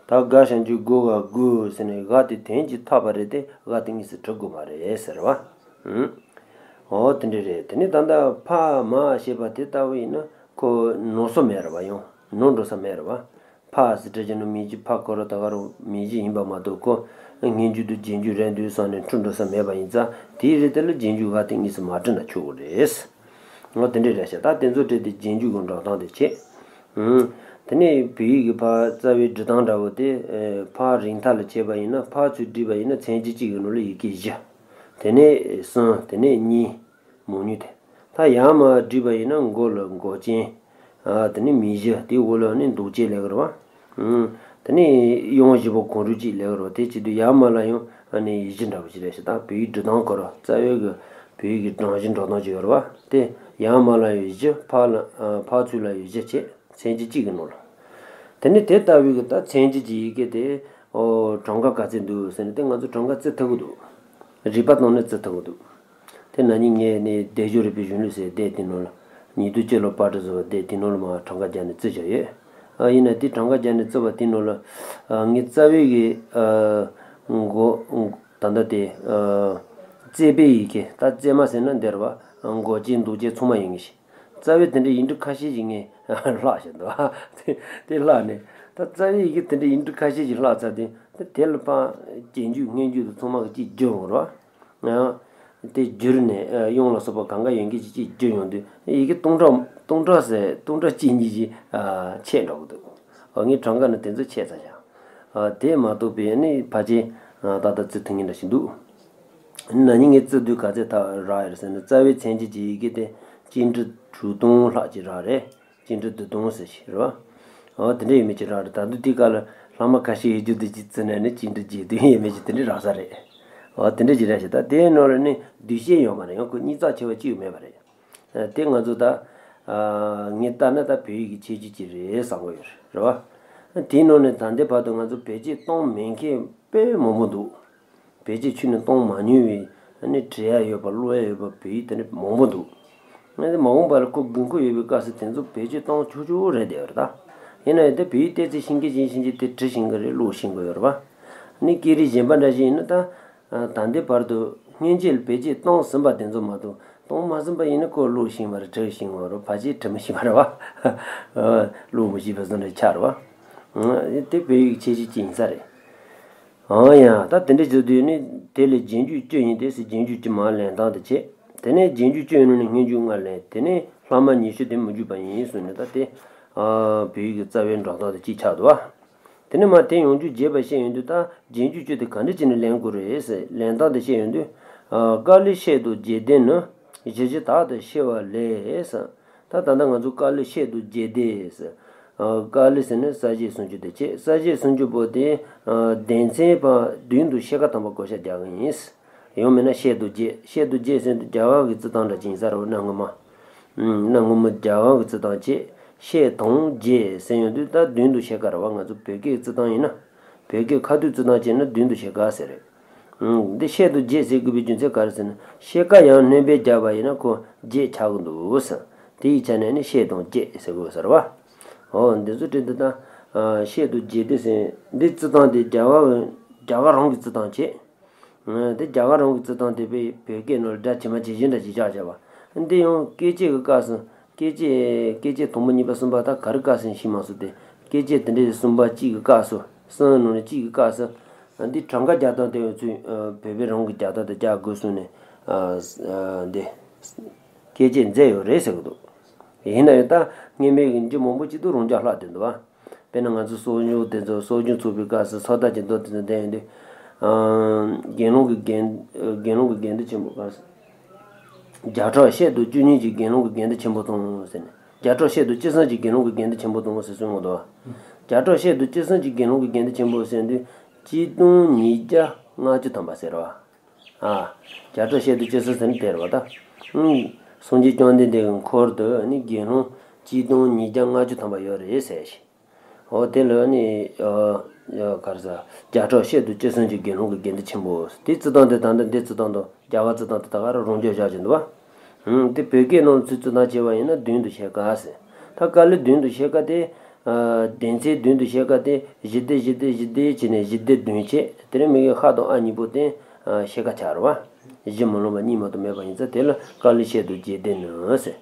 ད་ག་ཞབས་ཀྱུ་གུ་ག་གུ་ཟེར་ནས་འ་དེ་དོན་གྱིས་ཐོབ་པ་རེད་དེ་འ་དེ་དངོས་སུ་འབྲི་དགོས་མ་རེད་ཟེར་བ། ཨུམ། འོ་དེ་འདྲ་རེད། དེ་ནས་ད་ལྟ་ཕ་མ་ཞེས་པ་དེ་ལྟ་བུ་ཡིན་ན་ཁོ་ནོར་ས་མེད་རེད་བ། ཡང་ནོར་འགྲོ་ས་མེད་རེད་བ། ཕ་ཟེར་བྲིས་ཀྱི་ནོར་མིང་གཞི་ཕ་ཁོ་རང་ད་ག་རང་མིང་གཞི་ཡིན་པ་མ་གཏོགས་ཁོ་སྔོན་འཇུག་དང་རྗེས་འཇུག་རེད་འདུག་བསམ་ནས་འཁྲུལ་འགྲོ་ས་མེད་པ་ཡིན་ཙང་དེའི་རིགས་དེ་ལ་རྗེས་འཇུག་འ་དེ་དངོས་སུ་མ་བྲིས་ན་ཆོག་གི་རེད། འོ་དེ་འདྲ་རེད་ཤག་ད་དེ་ཚོ་བྲིས་ཏེ་རྗེས་འཇུག་གི་འགྲོ་སྟངས་དེ་བྱེད། ཨུམ། དེ་ནས་བོད་ཡིག་གི་ཕར་རྩ་བའི་འབྲི་སྟངས་འདྲ་བོ་དེ། ཨེ། ཕ་རིང་ཐ་ལ་བྱས་པ་ཡིན་ན་ཕ་ཚུར་བྲིས་པ་ཡིན་ན་མཚན་གཞི་གཅིག་གི་ནང་ལ་ཡི་གེ་བཞི། དེ་ནས་གསུམ། དེ་ནས་གཉིས། མང་ཉུང་དེ། ད་ཡར་མར་བསྒྲིགས་པ་ཡིན་ན་མགོ་ལ་མགོ་ཅན། ཨ། དེ་ནི་མིང་གཞི། དེའི་འོག་ལ་ནི་འདོགས་ཅན་ལབ་ཀྱི་རེད་བ། ཨུམ། དེ་ནི་དབྱངས་བཞི་པོ་གང་རུང་གཅིག་ལབ་ཀྱི་རེད་བ། དེ་བྱེད་དུས་ཡར་མར་ལ་ཡང་ཨ་ནི་ཡིག་གཞི་འདྲ་པོ་ཞིག་རེད་ཤག་ད་བོད་ཡིག་འབྲི་སྟངས་ཁོ་རང་རྩ་བའི་གི་བོད་ཡིག་གི་སྒྲིག་གཞི་འགྲོ་སྟངས་ཅིག་ཡོད་རེད་བ། དེ་ཡར་མར་ལ་ཡང་ཡིག་གཞི། ཕར་ལ། ཨ། ཕར་ཚུར་ལ་ཡང་ཡིག་གཞི་བྱས། མཚན་གཞི་གཅིག་གི་ནང་ལ། དེ་ནི་དེ་ལྟ་བུའི་གི་ད་མཚན་གཞི་གི་ཡི་གེ་དེ། ཨོ། གྲངས་ཀ་ག་ཚད་འདུག་ཟེར་ན་དེ་ང་ཚོ་གྲངས་ཀ་བརྩི་ཐུབ་ཀྱི་འདུག་རིག་པ་བཏང་ནས་བརྩི་ཐུབ་ཀྱི་འདུག་དེ་ན་ནིང་ངས་ནི་སྡེབ་སྦྱོར་རིག་པའི་གཞུང་ལུགས་ཟེར་སྡེབ་དེ་ནང་ལ། ཉིས་སྟོང་སྤྱི་ལོ་པར་སྐྲུན་བཟོ་བ་སྡེབ་དེ་ནང་ལ་མར་གྲངས་ཀ་བརྒྱབ་ནས་བརྩི་བཞག་ཡོད། ཨ། ཡིན་ན་དེ་གྲངས་ཀ་བརྒྱབ་ནས་བརྩི་བ་དེ་ནང་ལ། ཨ། ངས་རྩ་བའི་གི། ཨ། མགོ། ད་ལྟ་དེ། ཨ། བརྩེགས་པའི་ཡི་གེ། ད་བརྩེགས་མ་ཟེར་ན་འདི་རེད་བ། མགོ་ཅན་འདོགས་ཅན་ཚང་མ་ཡིན་གྱི་ཞིག་རྩ་བའི་དེ་འདྲའི་ཡིག་འབྲུ་ཁ་ཤས་ཤིག་ངས་བཀླགས་བཞག་འདུག་དེ་བཀླགས་ནས་ད་རྩ་བའི་ཡི་གེ་དེ་འདྲའི་ཡིག་འབྲུ་ཁ་ཤས་ཤིག་བཀླགས་ཚར་དུས་ད་དེ་ལ་ཕར་རྗེས་འཇུག་སྔོན་འཇུག་དང་ཚང་མ་གི་གཅིག་བསྒྱུར་ཡོང་རེད་བ། དེ་བསྒྱུར་ནས་དབྱངས་ལ་སོགས་པ་གང་ག་ཡོད་མཁན་ཅིག་གཅིག་བསྒྱུར་ཡོང་དུས་ཡི་གེ་སྟོང་ཕྲག་སྟོང་ཕྲག་ཟེར་སྟོང་ཕྲག་གཅིག་གཉིས་ཤིག་ཆད་འགྲོ་གི་འདུག་ངས་གྲངས་ཀ་ནི་དེ་ཚོ་ཆད་ཚར་བཞག་དེ་མ་གཏོགས་པའི་ནི་ཕལ་ཆེར་ཏག་ཏག་བརྩི་ཐུབ་མཁན་འདྲ་ཞིག་འདུག་ན་ནིང་ངས་བརྩི་དུས་ག་ཚད་ཐག་རག་ཡོད་ཟེར་ན་རྩ་བའི་མཚན་གཞི་གི་ཡི་གེ་དེ་ཅིག་འབྲི་དྲུག་སྟོང་ལྷག་ཅིག་རག་རེད། ཅིག་འབྲི་བདུན་སྟོང་ཟེར་ཞིག་རེད་བ། འོ་དེ་འདྲ་ཡོད་མེད་ཅིག་རག་རེད། ད་དུང་དེའི་སྐབས་ལ་ལྷག་མ་ཁ་ཤས་ཡོད་རྒྱུ་དེ་ཅིག་བརྩིས་ན་ནི་ཅིག་འབྲི་བརྒྱད་བདུན་ཡོད་མེད་ཅིག་དེ་འདྲ་རག་ས་རེད། འོ་དེ་འདྲ་ཅིག་རག་ཤག་ད་དེའི་ནང་ལ་ནི་བསྡུས་བཤད་ཡོད་མ་རེད། ཡང་ཁོ་གཉིས་ཚགས་ཆེ་བ་ཅིག་ཡོད་མེད་པ་རེད། དེ་ང་ཚོ་ད་ངས་ལྟ་ན་ད་བོད་ཡིག་གི་ཁྱད་ཆོས་ཅིག་རེད་བསམ་གི་ཡོད་རེད་བ། དེའི་ནང་ནས་ད་ལྟའི་བར་དུ་ང་ཚོ་བེད་སྤྱོད་གཏོང་མེད་མཁན་དཔེ་མང་པོ་འདུག་བེད་སྤྱོད་ཁྱོན་ནས་གཏོང་མ་མྱོང་བའི་ཨ་ནི་བྲི་ཡ་ཡོད་པ་ཀློག་ཡ་ཡོད་པ་བོད་ཡིག་དེ་འདྲ་མང་པོ་འདུག་ཨ་ནི་མ་འོངས་པར་ཁོ་དགོས་མཁོ་ཡོད་པའི་སྐབས་སུ་དེ་ཚོ་བེད་སྤྱོད་གཏོང་ཆོག་ཆོག་རེད་བསྡད་ཡོད་རེད་ད། ཡིན་ན་ཡང་དེ་བོད་ཡིག་ཏོག་ཙམ་ཤེས་མཁན་ཡིན་ཕྱིན་ཆད་དེ་འབྲི་ཤེས་ཀྱི་རེད། ཀློག་ཤེས་ཀྱི་ཡོད་རེད་བ། ནི་སྐད་རིགས་གཞན་པ་འདྲ་ཞིག་ཡིན་ན་ད། ད་ལྟའི་བར་དུ་སྔན་ཆད་བེད་སྤྱོད་བཏང་ཟིན་པ་དེ་ཚོ་མ་གཏོགས་བཏང་མ་ཟིན་པ་ཡིན་ན་ཁོ་བློ་ཤིང་བ་རེད། གྲི་ཤིང་བ་རེད། ཕལ་ཆེར་གྲི་མི་ཤིང་བ་རེད་བ། བློ་མི་ཤིང་བ་བཟོ་འདྲ་ཆགས་རེད་བ། དེ་བོད་ཡིག་ཆེ་ཤོས་ཅིག་ཡིན་ས་རེད། ཨང་ཡ། ད་དེ་འདྲ་བྱེད་དུས་ནི་དེ་ལས་རྗེས་འཇུག་སྤྱི་ཡིན་ཏེ་ཟེར། རྗེས་འཇུག་སྤྱི་མ་ལན་སྟངས་དེ་བྱེད། དེ་ནས་རྗེས་འཇུག་སྤྱི་ཡིན་ནོ་ནི་སྔན་འཇུག་སྔ་ལན། དེ་ནས་ལྷག་མ་ཉི་ཤུ་དེ་མི་འཇུག་པ་ཡིན་གསུངས་ནས། ད་དེ་བོད་ཡིག་གི་རྩ་བའི་འགྲོ་སྟངས་དེ་གཅིག་ཆགས་འདུག་བ། དེ་ནས་མ་དེ་ཡོངས་རྫོགས་བརྗེས་པ་བཤད་ཡོང་དུས། ད་རྗེས་འཇུག་སྤྱི་དེ་ག་འདྲ་བྱས་ནས་ལེན་དགོས་རེད་ཟེར། ལེན་སྟངས་དེ་བཤད་ཡོང་དུས། ཀ་ལི་བཤད་དོ་རྗེས་ཟློས་ནི། གཞི་གཞི་དག་ཏུ་ཤེས་པ་ལས་ཟེར། ད་ད་ལྟ་ང་ཚོ་ཀ་ལི་བཤད་དོ་རྗེས་ཟློས་ཟེར། ཀ་ལི་ཟེར་ནི་གསལ་བྱེད་སུམ་ཅུ་དེ་བྱེད། གསལ་བྱེད་སུམ་ཅུ་པོ་དེ་སྡེ་ཚན་པ་བདུན་དུ་ཕྱེད་ཀ་ཐམ་པ་བགོ་བཤའ་རྒྱག་གི་ཡིན། ཡང་མིན་ན་བཤད་དོ་རྗེས། བཤད་དོ་རྗེས་ཟེར་དུས་རྒྱ་གར་གྱི་བརྩི་སྟངས་འདྲ་ཅིག་ཡིན་ས་རེད་བ། གནའ་སྔོན་མ། གནའ་སྔོན་མ་རྒྱ་གར་གྱི་བརྩི་སྟངས་བྱེད། བཤད་དང་རྗེས་ཟེར་ཡོང་དུས་ད་བདུན་དུ་ཕྱེད་ཀ་རེད་བ། ང་ཚོ་བོད་སྐད་བརྩི་སྟངས་ཡིན་ན། བོད་སྐད་ཁ་ཐུག་བརྩི་སྟངས་བྱས་ན་བདུན་དུ་ཕྱེད་ཀ་ཟེར་རེད། འདི་བཤད་དང་རྗེས་ཟེར་དགོས་པའི་རྒྱུ་མཚན་ག་རེ་ཟེར་ན། ཕྱེད་ཀ་ཡང་སྣོན་པས་བརྒྱབ་པ་ཡིན་ན་ཁོ་རྗེས་ཆགས་ཀྱི་འདུག་ཟེར། དེ་ཡི་ཆ་ནས་ནི་བཤད་དང་རྗེས་ཟེར་དགོས་ས་རེད་བ། འོ་འདི་ཚོ་བྲིས་འདི་དང་། བཤད་དང་རྗེས་ཟློས་ཟེར། འདི་བརྩི་སྟངས་དེ་རྒྱ་གར། རྒྱ་གར་རང་གི་བརྩི་སྟངས་བྱེད། དེ་རྒྱ་གར་རང་གི་བརྩི་སྟངས་དེ་བོད་སྐད་ནང་ལ་སྒྲ་ཇི་མ་ཇི་བཞིན་འདྲ་ཅིག་བཞག་བྱས་པ། འདི་ཡང་སྐད་ཅིག་གི་སྐབས་སུ། སྐད་ཅིག་སྐད་ཅིག་དང་པོ་གཉིས་པ་གསུམ་པ་ད་ག་རེ་སྐབས་སུ་ཤེས་མ་སོང་སྟེ། སྐད་ཅིག་དེ་འདྲའི་གསུམ་པ་གཅིག་གི་སྐབས་སུ། གསུམ་ནང་ནས་གཅིག་གི་སྐབས་སུ། འདི་གྲངས་ཀ་རྒྱག་སྟངས་དེ་ཚོས་བོད་པའི་རང་གི་རྒྱག་སྟངས་དེ་རྒྱག་དགོས་གསུངས་ནས། འདི་སྐད་ཅིག་མཛད་ཡོད་རེད་ཟེར་གི་འདུག། ཡིན་ན་ཡང་ད་སྔོན་མའི་གི་མཇུག་མང་པོ་ཅིག་ཏུ་རང་འཇགས་ལྷག་བསྡད་འདུག་བ། དཔེར་ན་ང་ཚོ་གསོ་སྦྱོང་དེ་ཚོ། གསོ་སྦྱོང་ཚུགས་པའི་སྐབས་སུ་ཚོགས་བདག་གི་མདོ་དེ་ཚོ་བསྟན་ཡོང་དུས། དགེ་སློང་གི་དགེ། དགེ་སློང་གི་དགེ་འདུན་ཆེན་པོ་ག་རེ་ཟེར། བརྒྱ་ཕྲག་ཕྱེད་དང་བཅུ་གཉིས་ཀྱི་དགེ་སློང་གི་དགེ་འདུན་ཆེན་པོ་དང་ཟེར་ནས། བརྒྱ་ཕྲག་ཕྱེད་དང་བཅུ་གསུམ་གྱི་དགེ་སློང་གི་དགེ་འདུན་ཆེན་པོ་དང་ཟེར་གསུངས་ཡོང་འདུག་བ། བརྒྱ་ཕྲག་ཕྱེད་དང་བཅུ་གསུམ་གྱི་དགེ་སློང་གི་དགེ་འདུན་ཆེན་པོ་ཟེར་དུས། གཅིག་སྟོང་ཉིས་བརྒྱ་ལྔ་བཅུ་ཐམ་པ་ཟེར་བ། ཨ། བརྒྱ་ཕྲག་ཕྱེད་དང་བཅུ་གསུམ་ཟེར་ནི་དེ་རེད་བ་ད། ཨང་། སངས་རྒྱས་བཅོམ་ལྡན་འདས་ཀྱི་འཁོར་དུ་ནི་དགེ་སློང་གཅིག་སྟོང་ཉིས་བརྒྱ་ལྔ་བཅུ་ཐམ་པ་ཡོད་རེད་ཟེར་ཞིང་། འོ་དེ་ལ་ནི། ཨ། ག་རེ་ཟེར། བརྒྱ་ཕྲག་ཕྱེད་དང་བཅུ་གསུམ་གྱི་དགེ་སློང་གི་དགེ་འདུན་ཆེན་པོ། དེ་བརྩི་སྟངས་དེ་ད་ལྟ་འདི་བརྩི་སྟངས་དང་རྒྱ་གར་བརྩི་སྟངས་དེ་ད་ག་རང་འཇགས་བཞག་བཞིན་འདུག་བ། ཨང་། དེ་བོད་སྐད་ནང་ཚུར་བརྩི་སྟངས་བྱས་པ་ཡིན་ན་བདུན་དུ་ཕྱེད་ཀ་ཟེར། ད་ཀ་ལི་བདུན་དུ་ཕྱེད་ཀ་དེ། ཨ། སྡེ་ཚན་བདུན་དུ་ཕྱེད་ཀ་དེ་གཞི་སྡེ་གཞི་སྡེ་གཞི་སྡེ་བྱས་ནས་གཞི་སྡེ་བདུན་བྱས། དེ་ནས་མི་གི་ཧ་དང་ཨ་གཉིས་པོ་དེ་ཕྱེད་ཀ་ཆགས་རེད་བ། གཞི་མི་སློང་བ་གཉིས་མ་གཏོགས་མེད་པ་ཡིན་ཙང་དེ་ལ་ཀ་ལི་བཤད་དང་རྗེས་ཟློས་ནི་ཟེར།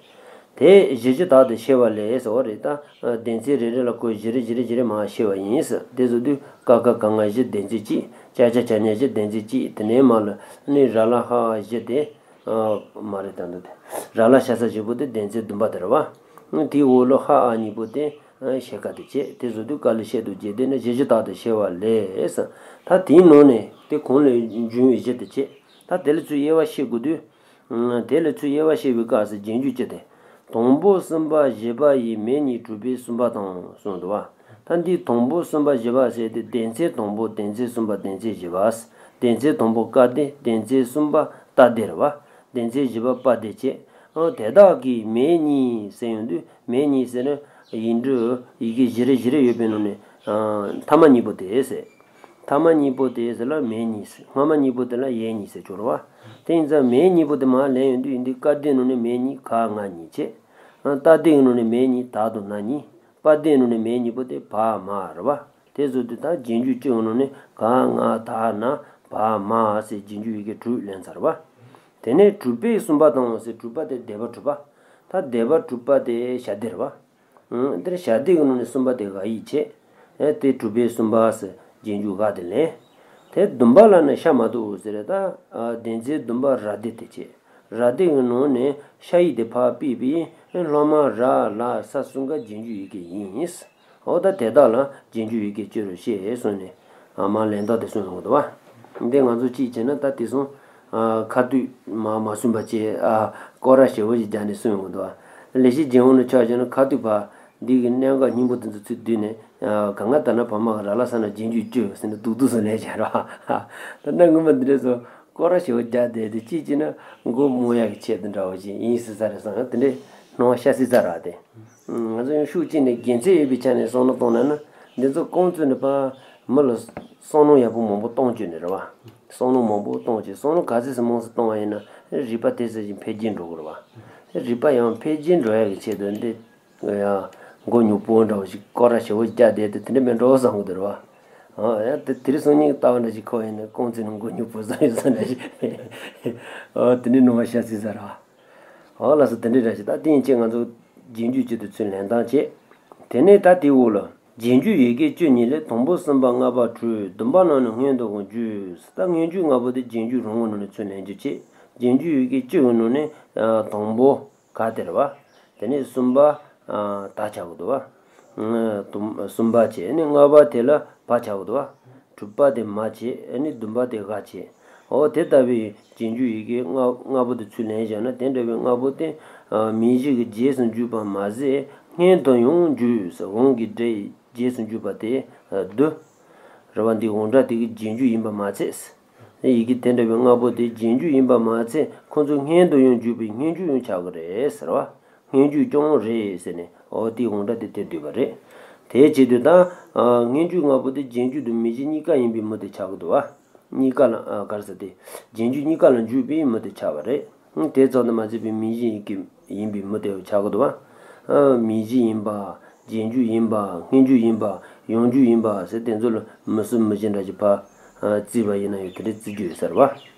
དེ་གཞི་གཞི་དག་ཏུ་ཤེས་པ་ལས་ཟེར་བ་རེད་ད། སྡེ་ཚན་རེ་རེ་ལ་ཁོ་བཞི་རེ་བཞི་རེ་བཞི་རེ་མར་ཤེས་པ་ཡིན་ཟེར། དེ་བཟོ་དུས་ཀ་ཁ་ག་ང་བཞི་སྡེ་ཚན་གཅིག་ཅ་ཆ་ཇ་ཉ་བཞི་སྡེ་ཚན་གཅིག་དེ་ནས་མར་ལ་ནི་ར་ལ་ཧ་བཞི་དེ། ཨ། མ་རེད་ད་འདུག་དེ། ར་ལ་ཤ་ས་བཞི་པོ་དེ་སྡེ་ཚན་བདུན་པ་དེ་རེད་བ། དེའི་འོག་ལ་ཧ་ཨ་གཉིས་པོ་དེ་ཕྱེད་ཀ་དེ་བྱས། དེ་བཟོ་དུས་ཀ་ལི་བཤད་དང་རྗེས་ཟློས་ནི་གཞི་གཞི་དག་ཏུ་ཤེས་པ་ལས་ཟེར། ད་དེའི་ནང་ནས་དེ་གོང་ལས་འབྱུང་བའི་གཞི་དེ་བྱས། ད་དེ་ལ་ཚུར་དབྱེ་བ་ཕྱེ་དགོས་དུས། དེ་ལ་ཚུར་དབྱེ་བ་ཕྱེ་བའི་སྐབས་སུ་རྗེས་འཇུག་སྤྱི་དེ། དང་པོ་གསུམ་པ་བཞི་པ་ཡི་མེ་གཉིས་གྲུབ་པའི་གསུམ་པ་དང་གསུངས་འདུག་བ། ད་འདིའི་དང་པོ་གསུམ་པ་བཞི་པ་ཟེར་དེ་སྡེ་ཚན་དང་པོ་སྡེ་ཚན་གསུམ་པ་སྡེ་ཚན་བཞི་པ། སྡེ་ཚན་དང་པོ་ཀ་སྡེ། སྡེ་ཚན་གསུམ་པ་ཏ་སྡེ་རེད་བ། སྡེ་ཚན་བཞི་པ་པ་སྡེ་བྱས། ཨ། དེ་དག་གི་མེ་གཉིས་ཟེར་ཡོང་དུས་མེ་གཉིས་ཟེར་ན་ཡིག་འབྲུ་ཡི་གེ་བཞི་རེ་བཞི་རེ་ཡོད་པའི་ནང་ནས། ཨ། ཐ་མ་གཉིས་པོ་དེ་ཟེར། ཐ་མ་གཉིས་པོ་དེ་ཟེར་ལ་མེ་གཉིས་ཟེར། སྔ་མ་གཉིས་པོ་དེ་ལ་ཡེ་གཉིས་ཟེར་ཆོག་རེད་བ། དེ་ཡིན་ཙང་མེ་གཉིས་པོ་དེ་མར་ལེན་ཡོང་དུས་ཡིན་དུས་ཀ་སྡེའི་ནང་ནས་མེ་གཉིས་ག་ང་གཉིས་བྱས། ཨ། ཏ་སྡེའི་ནང་ནས་མེ་གཉིས་ད་དང་ན་གཉིས། པ་སྡེའི་ནང་ནས་མེ་གཉིས་པོ་དེ་བ་མ་རེད་བ། དེ་བཟོ་དུས་ད་རྗེས་འཇུག་སྤྱི་ཡི་ནང་ནས་ག་ང་ད་ན་བ་མ་ཟེར་རྗེས་འཇུག་ཡི་གེ་དྲུག་ལེན་ཚར་བ། དེ་ནས་གྲུབ་པའི་གསུམ་པ་དང་ཟེར། གྲུབ་པ་དེ་སྡེ་པ་གྲུབ་པ། ད་སྡེ་པ་གྲུབ་པ་དེ་བྱ་སྡེ་རེད་བ། ཨང་། དེར་བྱ་སྡེ་གི་ནང་ནས་གསུམ་པ་དེ་ག་ཡིག་བྱས། ཨེ། དེ་གྲུབ་པའི་གསུམ་པ་ཟེར་རྗེས་འཇུག་ག་དེ་ལེན། དེ་བདུན་པ་ལ་ནི་ཤ་མ་འདུག་ཟེར། ད། ཨ། སྡེ་ཚན་བདུན་པ་ར་སྡེ་དེ་བྱས། ར་སྡེ་གི་ནང་ནས་ཤ་ཡིག་དེ་ཕར་ཕུད་པའི་སློབ་མ་ར་ལ་ས་གསུམ་ཀ་རྗེས་འཇུག་ཡི་གེ་ཡིན། འོ་ད་དེ་དག་ལ་རྗེས་འཇུག་ཡི་གེ་སྤྱི་རུ་བཤད་གསུངས་ནས། ཨ། མར་ལན་རྟགས་དེ་གསུངས་ཡོང་གི་འདུག་བ། འདི་ང་ཚོ་གཅིག་བྱས་ན་ད་དེ་སོང་། ཨ། ཁ་ཐུག་མ་མ་གསུངས་པ་བྱས། ཨ། སྐོར་ར་ཞེ་པོ་ཞིག་རྒྱག་ནས་གསུངས་ཡོང་གི་འདུག་བ། ལེགས་བཤད་ལྗོན་དབང་ནས་ཆ་བཞག་ན་ཁ་ཐུག་ཕར་འདི་གི་གནད་འགག་སྙིང་པོ་དེ་ཚོ་ཚུར་བསྡུས་ནས། ཨ། ག་ང་ད་ན་བ་མ་ག་ར་ལ་ས་ན་རྗེས་འཇུག་སྤྱི་ཟེར་ནས་སྡུག་སྡུག་སུ་ལས་བྱས་ར། ད་གནའ་སྔོན་མ་འདི་འདྲ་སོང་། སྐོར་ར་ཞེ་པོ་རྒྱག་བསྡད་དེ་གཅིག་བྱས་ན་མགོ་རྨོངས་ཡག་གི་ཆེད་དུ་འདྲ་བོ་ཞིག་ཡིན་སྲིད་ས་རེད་བསམ། དེ་འདྲའི་སྣང་བ་ཤར་སྲིད་ས་རེད་དེ། ང་ཚོ་ཡང་ཤུགས་གཅིག་ནས་དགེ་མཚན་ཡོད་པའི་ཆ་ནས་བསམ་བློ་བཏང་ན་ན། འདི་ཚོ་རྐང་བཙུགས་ནས་ཕར་མི་ལ་བསམ་བློ་ཡག་པོ་མང་པོ་གཏོང་བཅུག་ནས་རེད་བ། བསམ་བློ་མང་པོ་གཏོང་བཅུག་བསམ་བློ་ག་ཚོད་ཙམ་མང་ཙམ་གཏོང་བ་ཡིན་ན་རིག་པ་དེ་ཚོ་ཞིག་འཕེལ་རྒྱས་འགྲོ་གི་རེད་བ། རིག་པ་ཡང་འཕེལ་རྒྱས་འགྲོ་ཡག་གི་ཆེད་དུ་འདི། ཡང་མགོ་སྨྱུག་པོ་འདྲ་བོ་ཞིག་སྐོར་ར་ཞེ་པོ་རྒྱག་བསྡད་དེ་དེ་འདྲ་མིན་འགྲོ་བསམ་གི་འདུག་རེད་བ། ཨ་ཡ་དེ་དེ་རིང་སང་ཉིན་ལྟ་བ་འདྲ་ཞིག་ཁོ་ཡིན་ན་རྐང་བཙུགས་ནས་མགོ་སྙོབ་པོ་བཟང་ཡོད་ས་འདྲ་ཞིག་ཨ་དེ་འདྲའི་སྣང་བ་ཤར་སྲིད་ས་ར། ཨ་ལགས་སོ། དེ་འདྲའི་འདྲ་ཞིག་ད་དེ་ཡིན་ཆེད་ང་ཚོ་རྗེས་འཇུག་བཅུ་དེ་ཚུར་ལེན་སྟངས་བྱེད། དེ་ནས་ད་དེའི་འོག་ལ། རྗེས་འཇུག་ཡི་གེ་བཅུ་གཉིས་ལས། དང་པོ་གསུམ་པ་ལྔ་པ་དྲུག་བདུན་པ་རྣམས་ནི་སྔོན་དུ་འོང་བརྒྱུད། ད་སྔོན་འཇུག་ལྔ་པོ་དེ་རྗེས་འཇུག་རང་ངོས་ནང་ནས་ཚུར་ལེན་རྒྱུ་བྱེད། རྗེས་འཇུག་ཡི་གེ་བཅུ་གི་ནང་ནས་དང་པོ་ག་དེ་རེད་བ། དེ་ནས་གསུམ་པ་ད་ཆགས་ཀྱི་འདུག་བ། དུམ་གསུམ་པ་བྱས་ནས་ལྔ་པ་དེ་ལ་བ་ཆགས་ཀྱི་འདུག་བ། དྲུག་པ་དེ་མ་བྱས་ནས་བདུན་པ་དེ་ག་བྱས། འོ་དེ་ལྟ་བུའི་རྗེས་འཇུག་ཡི་གེ་ལྔ་ལྔ་པོ་དེ་ཚུར་ལེན་བཞག་ན་དེ་འདྲ་བའི་ལྔ་པོ་དེ་མིང་གཞི་གི་རྗེས་སུ་འཇུག་པ་མ་ཟད་སྔོན་དུ་ཡང་འཇུག་ཟེར་དབང་གི་སྒྲའི་རྗེས་སུ་འཇུག་པ་དེ་བསྡུ། རེད་བ། འདི་དབང་སྒྲ་དེ་གི་རྗེས་འཇུག་ཡིན་པ་མ་ཚད། ཡི་གེ་དེ་འདྲ་བའི་ལྔ་པོ་དེ་རྗེས་འཇུག་ཡིན་པ་མ་ཚད་ཁོ་ཚོ་སྔོན་དུ་ཡང་འཇུག་པའི་སྔོན་འཇུག་ཡང་ཆགས་ཀྱི་རེད་ཟེར་བ། སྔོན་འཇུག་ཀྱང་རེད་ཟེར་ནས་འོ་དེའི་དབང་སྒྲ་དེ་དེར་བསྡུས་པ་རེད། དེའི་ཆེད་དུ་ད་སྔོན་འཇུག་ལྔ་པོ་དེ་རྗེས་འཇུག་དང་མིང་གཞི་གཉིས་ཀ་ཡིན་པའི་མུ་དེ་ཆགས་ཀྱི་འདུག་བ། གཉིས་ཀ་ལ་ག་རེ་ཟེར་ཏེ། རྗེས་འཇུག་གཉིས་ཀ་ལ་འཇུག་པའི་མུ་དེ་ཆགས་པ་རེད། དེ་ཙམ་དུ་མ་ཟད་པའི་མིང་གཞི་ཡི་གེ་ཡིན་པའི་མུ་དེ་ཆགས་ཀྱི་འདུག་བ། མིང་གཞི་ཡིན་པ། རྗེས་འཇུག་ཡིན་པ། སྔོན་འཇུག་ཡིན་པ། ཡང་འཇུག་ཡིན་པ་ཟེར་དེ་ཚོ་ལ་མུ་གསུམ་མུ་བཞི་འདྲ་ཞིག་ཕར་བརྩིས་པ་ཡིན་ན་ཡང་དེ་འདྲའི་བརྩི་རྒྱུ་ཡོད་ས་རེད་བ།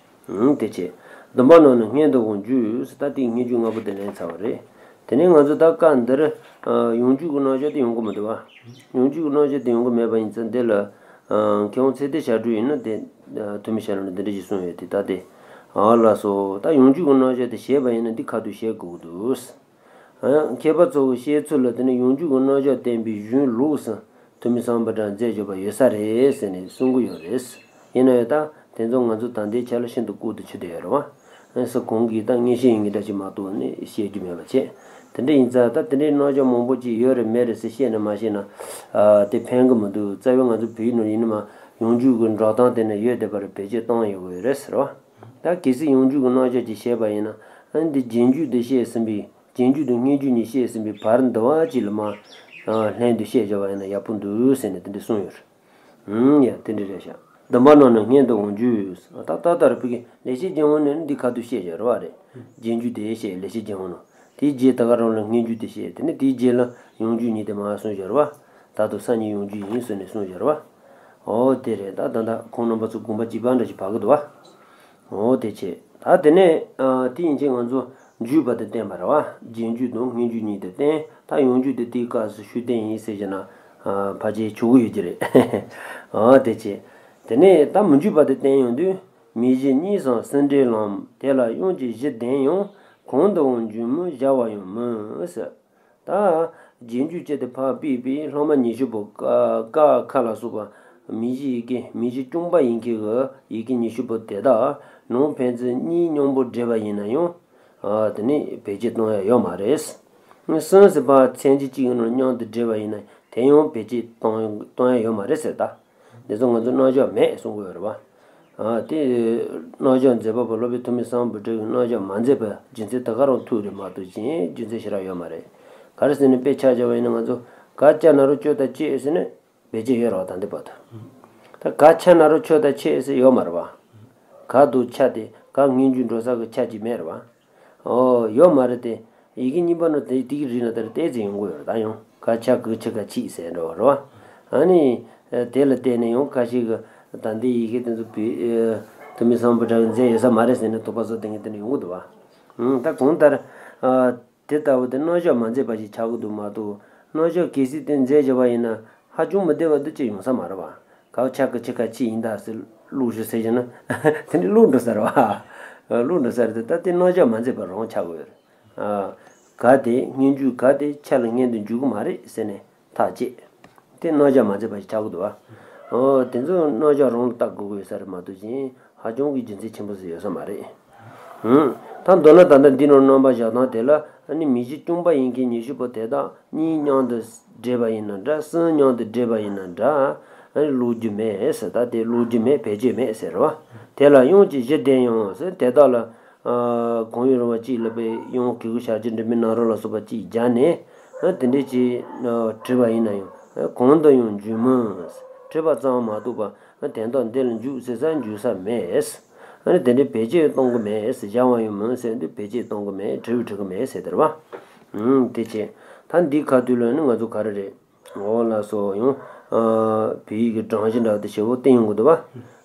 ཨང་། དེ་བྱས། བདུན་པ་རྣམས་ནི་སྔོན་དུ་འོང་བརྒྱུད་ཟེར་ད་དེའི་སྔོན་འཇུག་ལྔ་པོ་དེ་ལེན་ཚར་བ་རེད། དེ་ནས་ང་ཚོ་ད་སྐབས་འདིར་ཡང་འཇུག་གི་རྣམ་གཞག་དེ་ཡོང་གི་མི་འདུག་བ། ཡང་འཇུག་གི་རྣམ་གཞག་དེ་ཡོང་གི་མེད་པ་ཡིན་ཙང་འདི་ལ། མཁས་དབང་ཚེ་བརྟན་ཞབས་དྲུང་ཡིན་ན་དེ། ཐུ་མི་ཤ་ལ་ནི་འདི་འདྲ་ཞིག་གསུངས་ཡོད་དེ་ད་དེ། ཨ་ལགས་སོ། ད་ཡང་འཇུག་གི་རྣམ་གཞག་དེ་བཤད་པ་ཡིན་ན་འདི་ཁ་ཐུག་བཤད་དགོས་ཀྱི་འདུག་མཁས་པ་ཚོ་གི་བཤད་ཚུལ་ལ་དེ་ནི་ཡང་འཇུག་གི་རྣམ་གཞག་བསྟན་པའི་གཞུང་ལུགས་སུ་ཐུ་མི་སམ་བྷོ་ཊ་མཛད་བཞག་པ་ཡོད་ས་རེད་ཟེར་ནས་གསུང་གི་ཡོད་རེད། ཡིན་ན་ཡང་ད་དེ་ཚོ་ང་ཚོ་ད་ལྟའི་ཆ་ལ་ཤིན་ཏུ་ལྐོག་ཏུ་ཆུད་བསྡད་ཡོད་རེད་བ། ཨ་ནི་གོང་གི་ད་མངོན་ཤེས་ཡིན་གྱི་འདྲ་ཞིག་མ་གཏོགས་ནི་བཤད་རྒྱུ་མེད་པ་བྱས། དེ་འདྲ་ཡིན་ཙང་ད་དེ་འདྲའི་རྣམ་གཞག་མང་པོ་ཅིག་ཡོད་རེད་མེད་རེད་ཟེར་བཤད་ན་མ་བཤད་ན། ཨ་དེ་ཕན་གི་མི་འདུག་རྩ་བའི་ང་ཚོ་བོད་ཡིག་ནང་ཡིན་ན་མ་ཡང་འཇུག་གི་འགྲོ་སྟངས་དེ་ནི་ཡོད་བསྡད་པ་རེད། བེད་སྤྱོད་བཏང་ཡོད་གི་ཡོད་རེད་ཟེར་བ། ད་གལ་སྲིད་ཡང་འཇུག་གི་རྣམ་གཞག་ཅིག་བཤད་པ་ཡིན་ན། ཨ་ནི་འདི་རྗེས་འཇུག་འདི་བཤད་ཟིན་པའི། རྗེས་འཇུག་དང་སྔོན་འཇུག་གཉིས་བཤད་ཟིན་པའི་བར་འདི་བ་ཅིག་ལ་མ། ལྷན་དུ་བཤད་བྱ་བ་ཡིན་ན་ཡག་པོ་འདུག་ཟེར་ནས་དེ་འདྲ་གསུངས་ཡོད་རེད། ཨུམ། ཡ་དེ་འདྲ་རེད་ཤག་བདུན་པ་རྣམས་ནི་སྔོན་དུ་འོང་བརྒྱུད། ད་ད་ལྟར་བོད་ཀྱི་ལེགས་བཤད་ལྗོན་དབང་ནི་འདི་ཁ་ཐུག་བཤད་བྱ་རེད་བ་རེད། རྗེས་འཇུག་དེ་བཤད་ལེགས་བཤད་ལྗོན་དབང་ནི། དེའི་རྗེས་ད་ག་རང་ལ་སྔོན་འཇུག་དེ་བཤད་དེ་ནི་དེའི་རྗེས་ལ་ཡང་འཇུག་གཉིས་དེ་མ་གསུངས་བྱ་རེད་བ། ད་དུང་སང་ཉིན་ཡང་འཇུག་ཡིན་ཟེར་ནས་གསུངས་བྱ་རེད་བ། ཨོ་དེ་རེད། ད་ད་ད་ཁོང་རྣམ་པ་ཚོ་དགོངས་པ་གཅིག་པ་འདྲ་ཞིག་བབས་ཀྱི་འདུག་བ། འོ་དེ་བྱས། ད་དེ་ནས་ཨ་དེ་ཡིན་ཕྱིན་ང་ཚོ་འཇུག་པ་དེ་བསྟན་པ་རེད་བ། རྗེས་འཇུག་དང་སྔོན་འཇུག་གཉིས་དེ་བསྟན། ད་ཡང་འཇུག་དེ་དེའི་སྐབས་སུ་ཤུགས་བསྟན་ཡིན་ཟེར་བྱས་ན། ཨ་ཕལ་ཆེར་ཆོག་གི་ཡོད་ཀྱི་རེད། འོ་དེ་བྱས། དེ་ནས་ད་མི་འཇུག་པ་དེ་བསྟན་ཡོང་དུས། མིང་གཞི་གཉིས་སམ་སུ་འབྲེལ་ལམ། དེ་ལ་དབྱངས་ཀྱི་གཞི་ལྡན་ཡང་། གང་དུའང་འཇུག་མིན་བྱ་བ་ཡང་མིན་ཟེར། ད་རྗེས་འཇུག་ཅེས་དེ་ཕར་ཕུད་པའི་ལྷག་མ་ཉི་ཤུ་པོ་ཀ་ཀ་ཁ་ལ་སོགས་པ་མིང་གཞི་ཡི་གེ་མིང་གཞི་རྐྱང་པ་ཡིན་མཁན་གྱི་ཡི་གེ་ཉི་ཤུ་པོ་དེ་དག་ནང་ཕན་ཚུན་གཉིས་མཉམ་པོ་འདྲེས་པ་ཡིན་ན་ཡང་། ཨ་དེ་ནི་བེད་སྤྱོད་གཏོང་ཡ་ཡོད་མ་རེད། སུན་ཟེར་བ་མཚན་གཞི་གཅིག་གི་ནང་མཉམ་དུ་འདྲེས་པ་ཡིན་ན་དེ་ཡང་བེད་སྤྱོད་གཏོང་གཏོང་ཡ་ཡོད་མ་རེད་ཟེར་ད། འདི་ཚོ་ང་ཚོ་རྣམ་གཞག་མེད་གསུང་གི་ཡོད་རེད་བ། ཨ་དེ་རྣམ་གཞག་མཛད་པ་པོ་སློབ་དཔོན་ཐོན་མི་སམ་བྷོ་ཊ་གིས་རྣམ་གཞག་མ་མཛད་པའི་རྒྱུ་མཚན་ད་ག་རང་ཐུག་རེད་མ་གཏོགས་གཞན་རྒྱུ་མཚན་ཞེ་དྲག་ཡོད་མ་རེད། ག་རེ་ཟེར་ན་དཔེ་ཆ་བཞག་པ་ཡིན་ན་ང་ཚོ་ག་ཅ་ན་རོ་ཅོ་ད་ཅེས་ཟེར་ནས་བེད་སྤྱོད་ཡོད་རེད་བ། ད་འདི་བར་དུ་ད་ག་ཆ་ན་རོ་ཆོ་ད་ཆེ་ཟེར་ཡོད་མ་རེད་བ། ག་དང་ཆ་དེ་ག་སྔོན་འཇུག་འགྲོ་ས་གི་ཆ་གཅིག་མེད་རེད་བ། ཨོ་ཡོད་མ་རེད་དེ། ཡི་གེ་གཉིས་པ་ནང་དེ་དེ་གི་རིགས་ན་ལྟར་ཏོག་ཙམ་ཡོང་གི་ཡོད་རེད། ད་ཡང་ག་ཆ་གི་ཆི་ག་ཆི་ཟེར་འགྲོ་བ་རེད་བ། ཨ་ནི་དེ་ལ་བརྟེན་ནས་ཡང་ཁ་ཤས་ཀྱིས་ད་འདི་ཡི་གེ་དེ་ཚོ་བོད་ཐོན་མི་སམ་བྷོ་ཊ་གིས་མཛད་ཡོད་ས་མ་རེད་ཟེར་ནས་དོགས་པ་བཟོ་བསྡད་མཁན་དེ་འདྲ་ཡོང་གི་འདུག་བ། ཨང་། ད་གང་ལྟར། ཨ། དེ་ལྟ་བུ་དེ་རྣམ་གཞག་མ་མཛད་པ་ཞིག་ཆགས་ཀྱི་འདུག་མ་གཏོགས། རྣམ་གཞག་གལ་སྲིད་དེ་མཛད་བཞག་པ་ཡིན་ན་ཧ་ཅང་མི་བདེ་བ་འདི་ཅི་ཡོང་ས་མ་རེད་བ། ག་ཆ་གི་ཆི་ག་ཆི་ཡིན་ད་ཟེར་བླུགས་ཞུ་ཟེར་བྱས་ན་དེ་འདྲ་བླུགས་འགྲོ་ས་རེད་བ། བླུགས་འགྲོ་ས་རེད་དེ། ད་དེ་རྣམ་གཞག་མ་མཛད་པ་རང་ཆགས་ཀྱི་ཡོད་རེད། ཨ། ག་དེ་སྔོན་འཇུག་ག་དེ་ཆ་ལ་སྔོན་དུ་འཇུག་གི་མ་རེད་ཟེར་ནས་ཐག་བཅད། དེ་རྣམ་གཞག་མ་མཛད་པ་ཞིག་ཆགས་ཀྱི་འདུག་བ། ཨོ་དེ་ཚོ་རྣམ་གཞག་རང་ལ་བལྟ་དགོས་ཀྱི་ཡོད་ས་རེད་མ་གཏོགས་གཞན་ཧ་ཅང་གི་རྒྱུ་མཚན་ཆེན་པོ་ཟིག་ཡོད་ས་མ་རེད། ཧུམ། ད་མདོར་ན་ད་ལྟ་འདི་ནང་རྣམ་པ་བཞག་སྟངས་དེ་ལ་ཨ་ནི་མིང་གཞི་རྐྱང་པ་ཡིན་མཁན་ཉི་ཤུ་པོ་དེ་དག་གཉིས་མཉམ་དུ་འདྲེས་པ་ཡིན་ན་འདྲ། གསུམ་མཉམ་དུ་འདྲེས་པ་ཡིན་ན་འདྲ། ཨ་ནི་ཀློག་རྒྱུ་མེད་ཟེར། ད་དེ་ཀློག་རྒྱུ་མེད། བེད་སྤྱོད་མེད་ཟེར་བ། དེ་ལ་དབྱངས་ཀྱི་གཞི་ལྡན་ཡང་ཟེར། དེ་དག་ལ་ཨ་གང་ཡིན་རུང་བ་གཅིག་ལ་པའི་དབྱངས་གི་གུ་ཞབས་ཀྱུ་འབྲིང་པོའི་ན་རོ་ལ་སོགས་པ་གཅིག་སྦྱར་ནས། ཨ་དེ་འདྲས་ཀྱིས་ཨ་བྲིས་པ་ཡིན་ན་ཡང་། ཨ་གང་དུ་ཡང་འཇུག་མིན། བྲིས་པ་ཙམ་མ་གཏོགས་པ། ཨ་དོན་དག་འདི་ལ་འཇུག་ཟེར་ས་འཇུག་ས་མེད། ཨ་ནི་དེ་འདྲའི་བེད་སྤྱོད་གཏོང་གི་མེད་ཟེར། སྦྱར་བ་ཡང་མིན་ཟེར་དུས་བེད་སྤྱོད་གཏོང་གི་མེད། བྲི་བའི་བྲི་གི་མེད་ཟེར་དེ་རེད་བ། ཨུམ། དེ་བྱས། ད་འདི་ཁ་ཐུག་ལ་ནི་ང་ཚོ་ག་རེ་རེད། འོ་ལགས་སོ། ཡང་ བོད་ཡིག་གི་སྒྲོམ་གཞི་འདྲ་བོ་དེ་ཞེ་པོ་བསྟན་ཡོང་གི་འདུག་བ།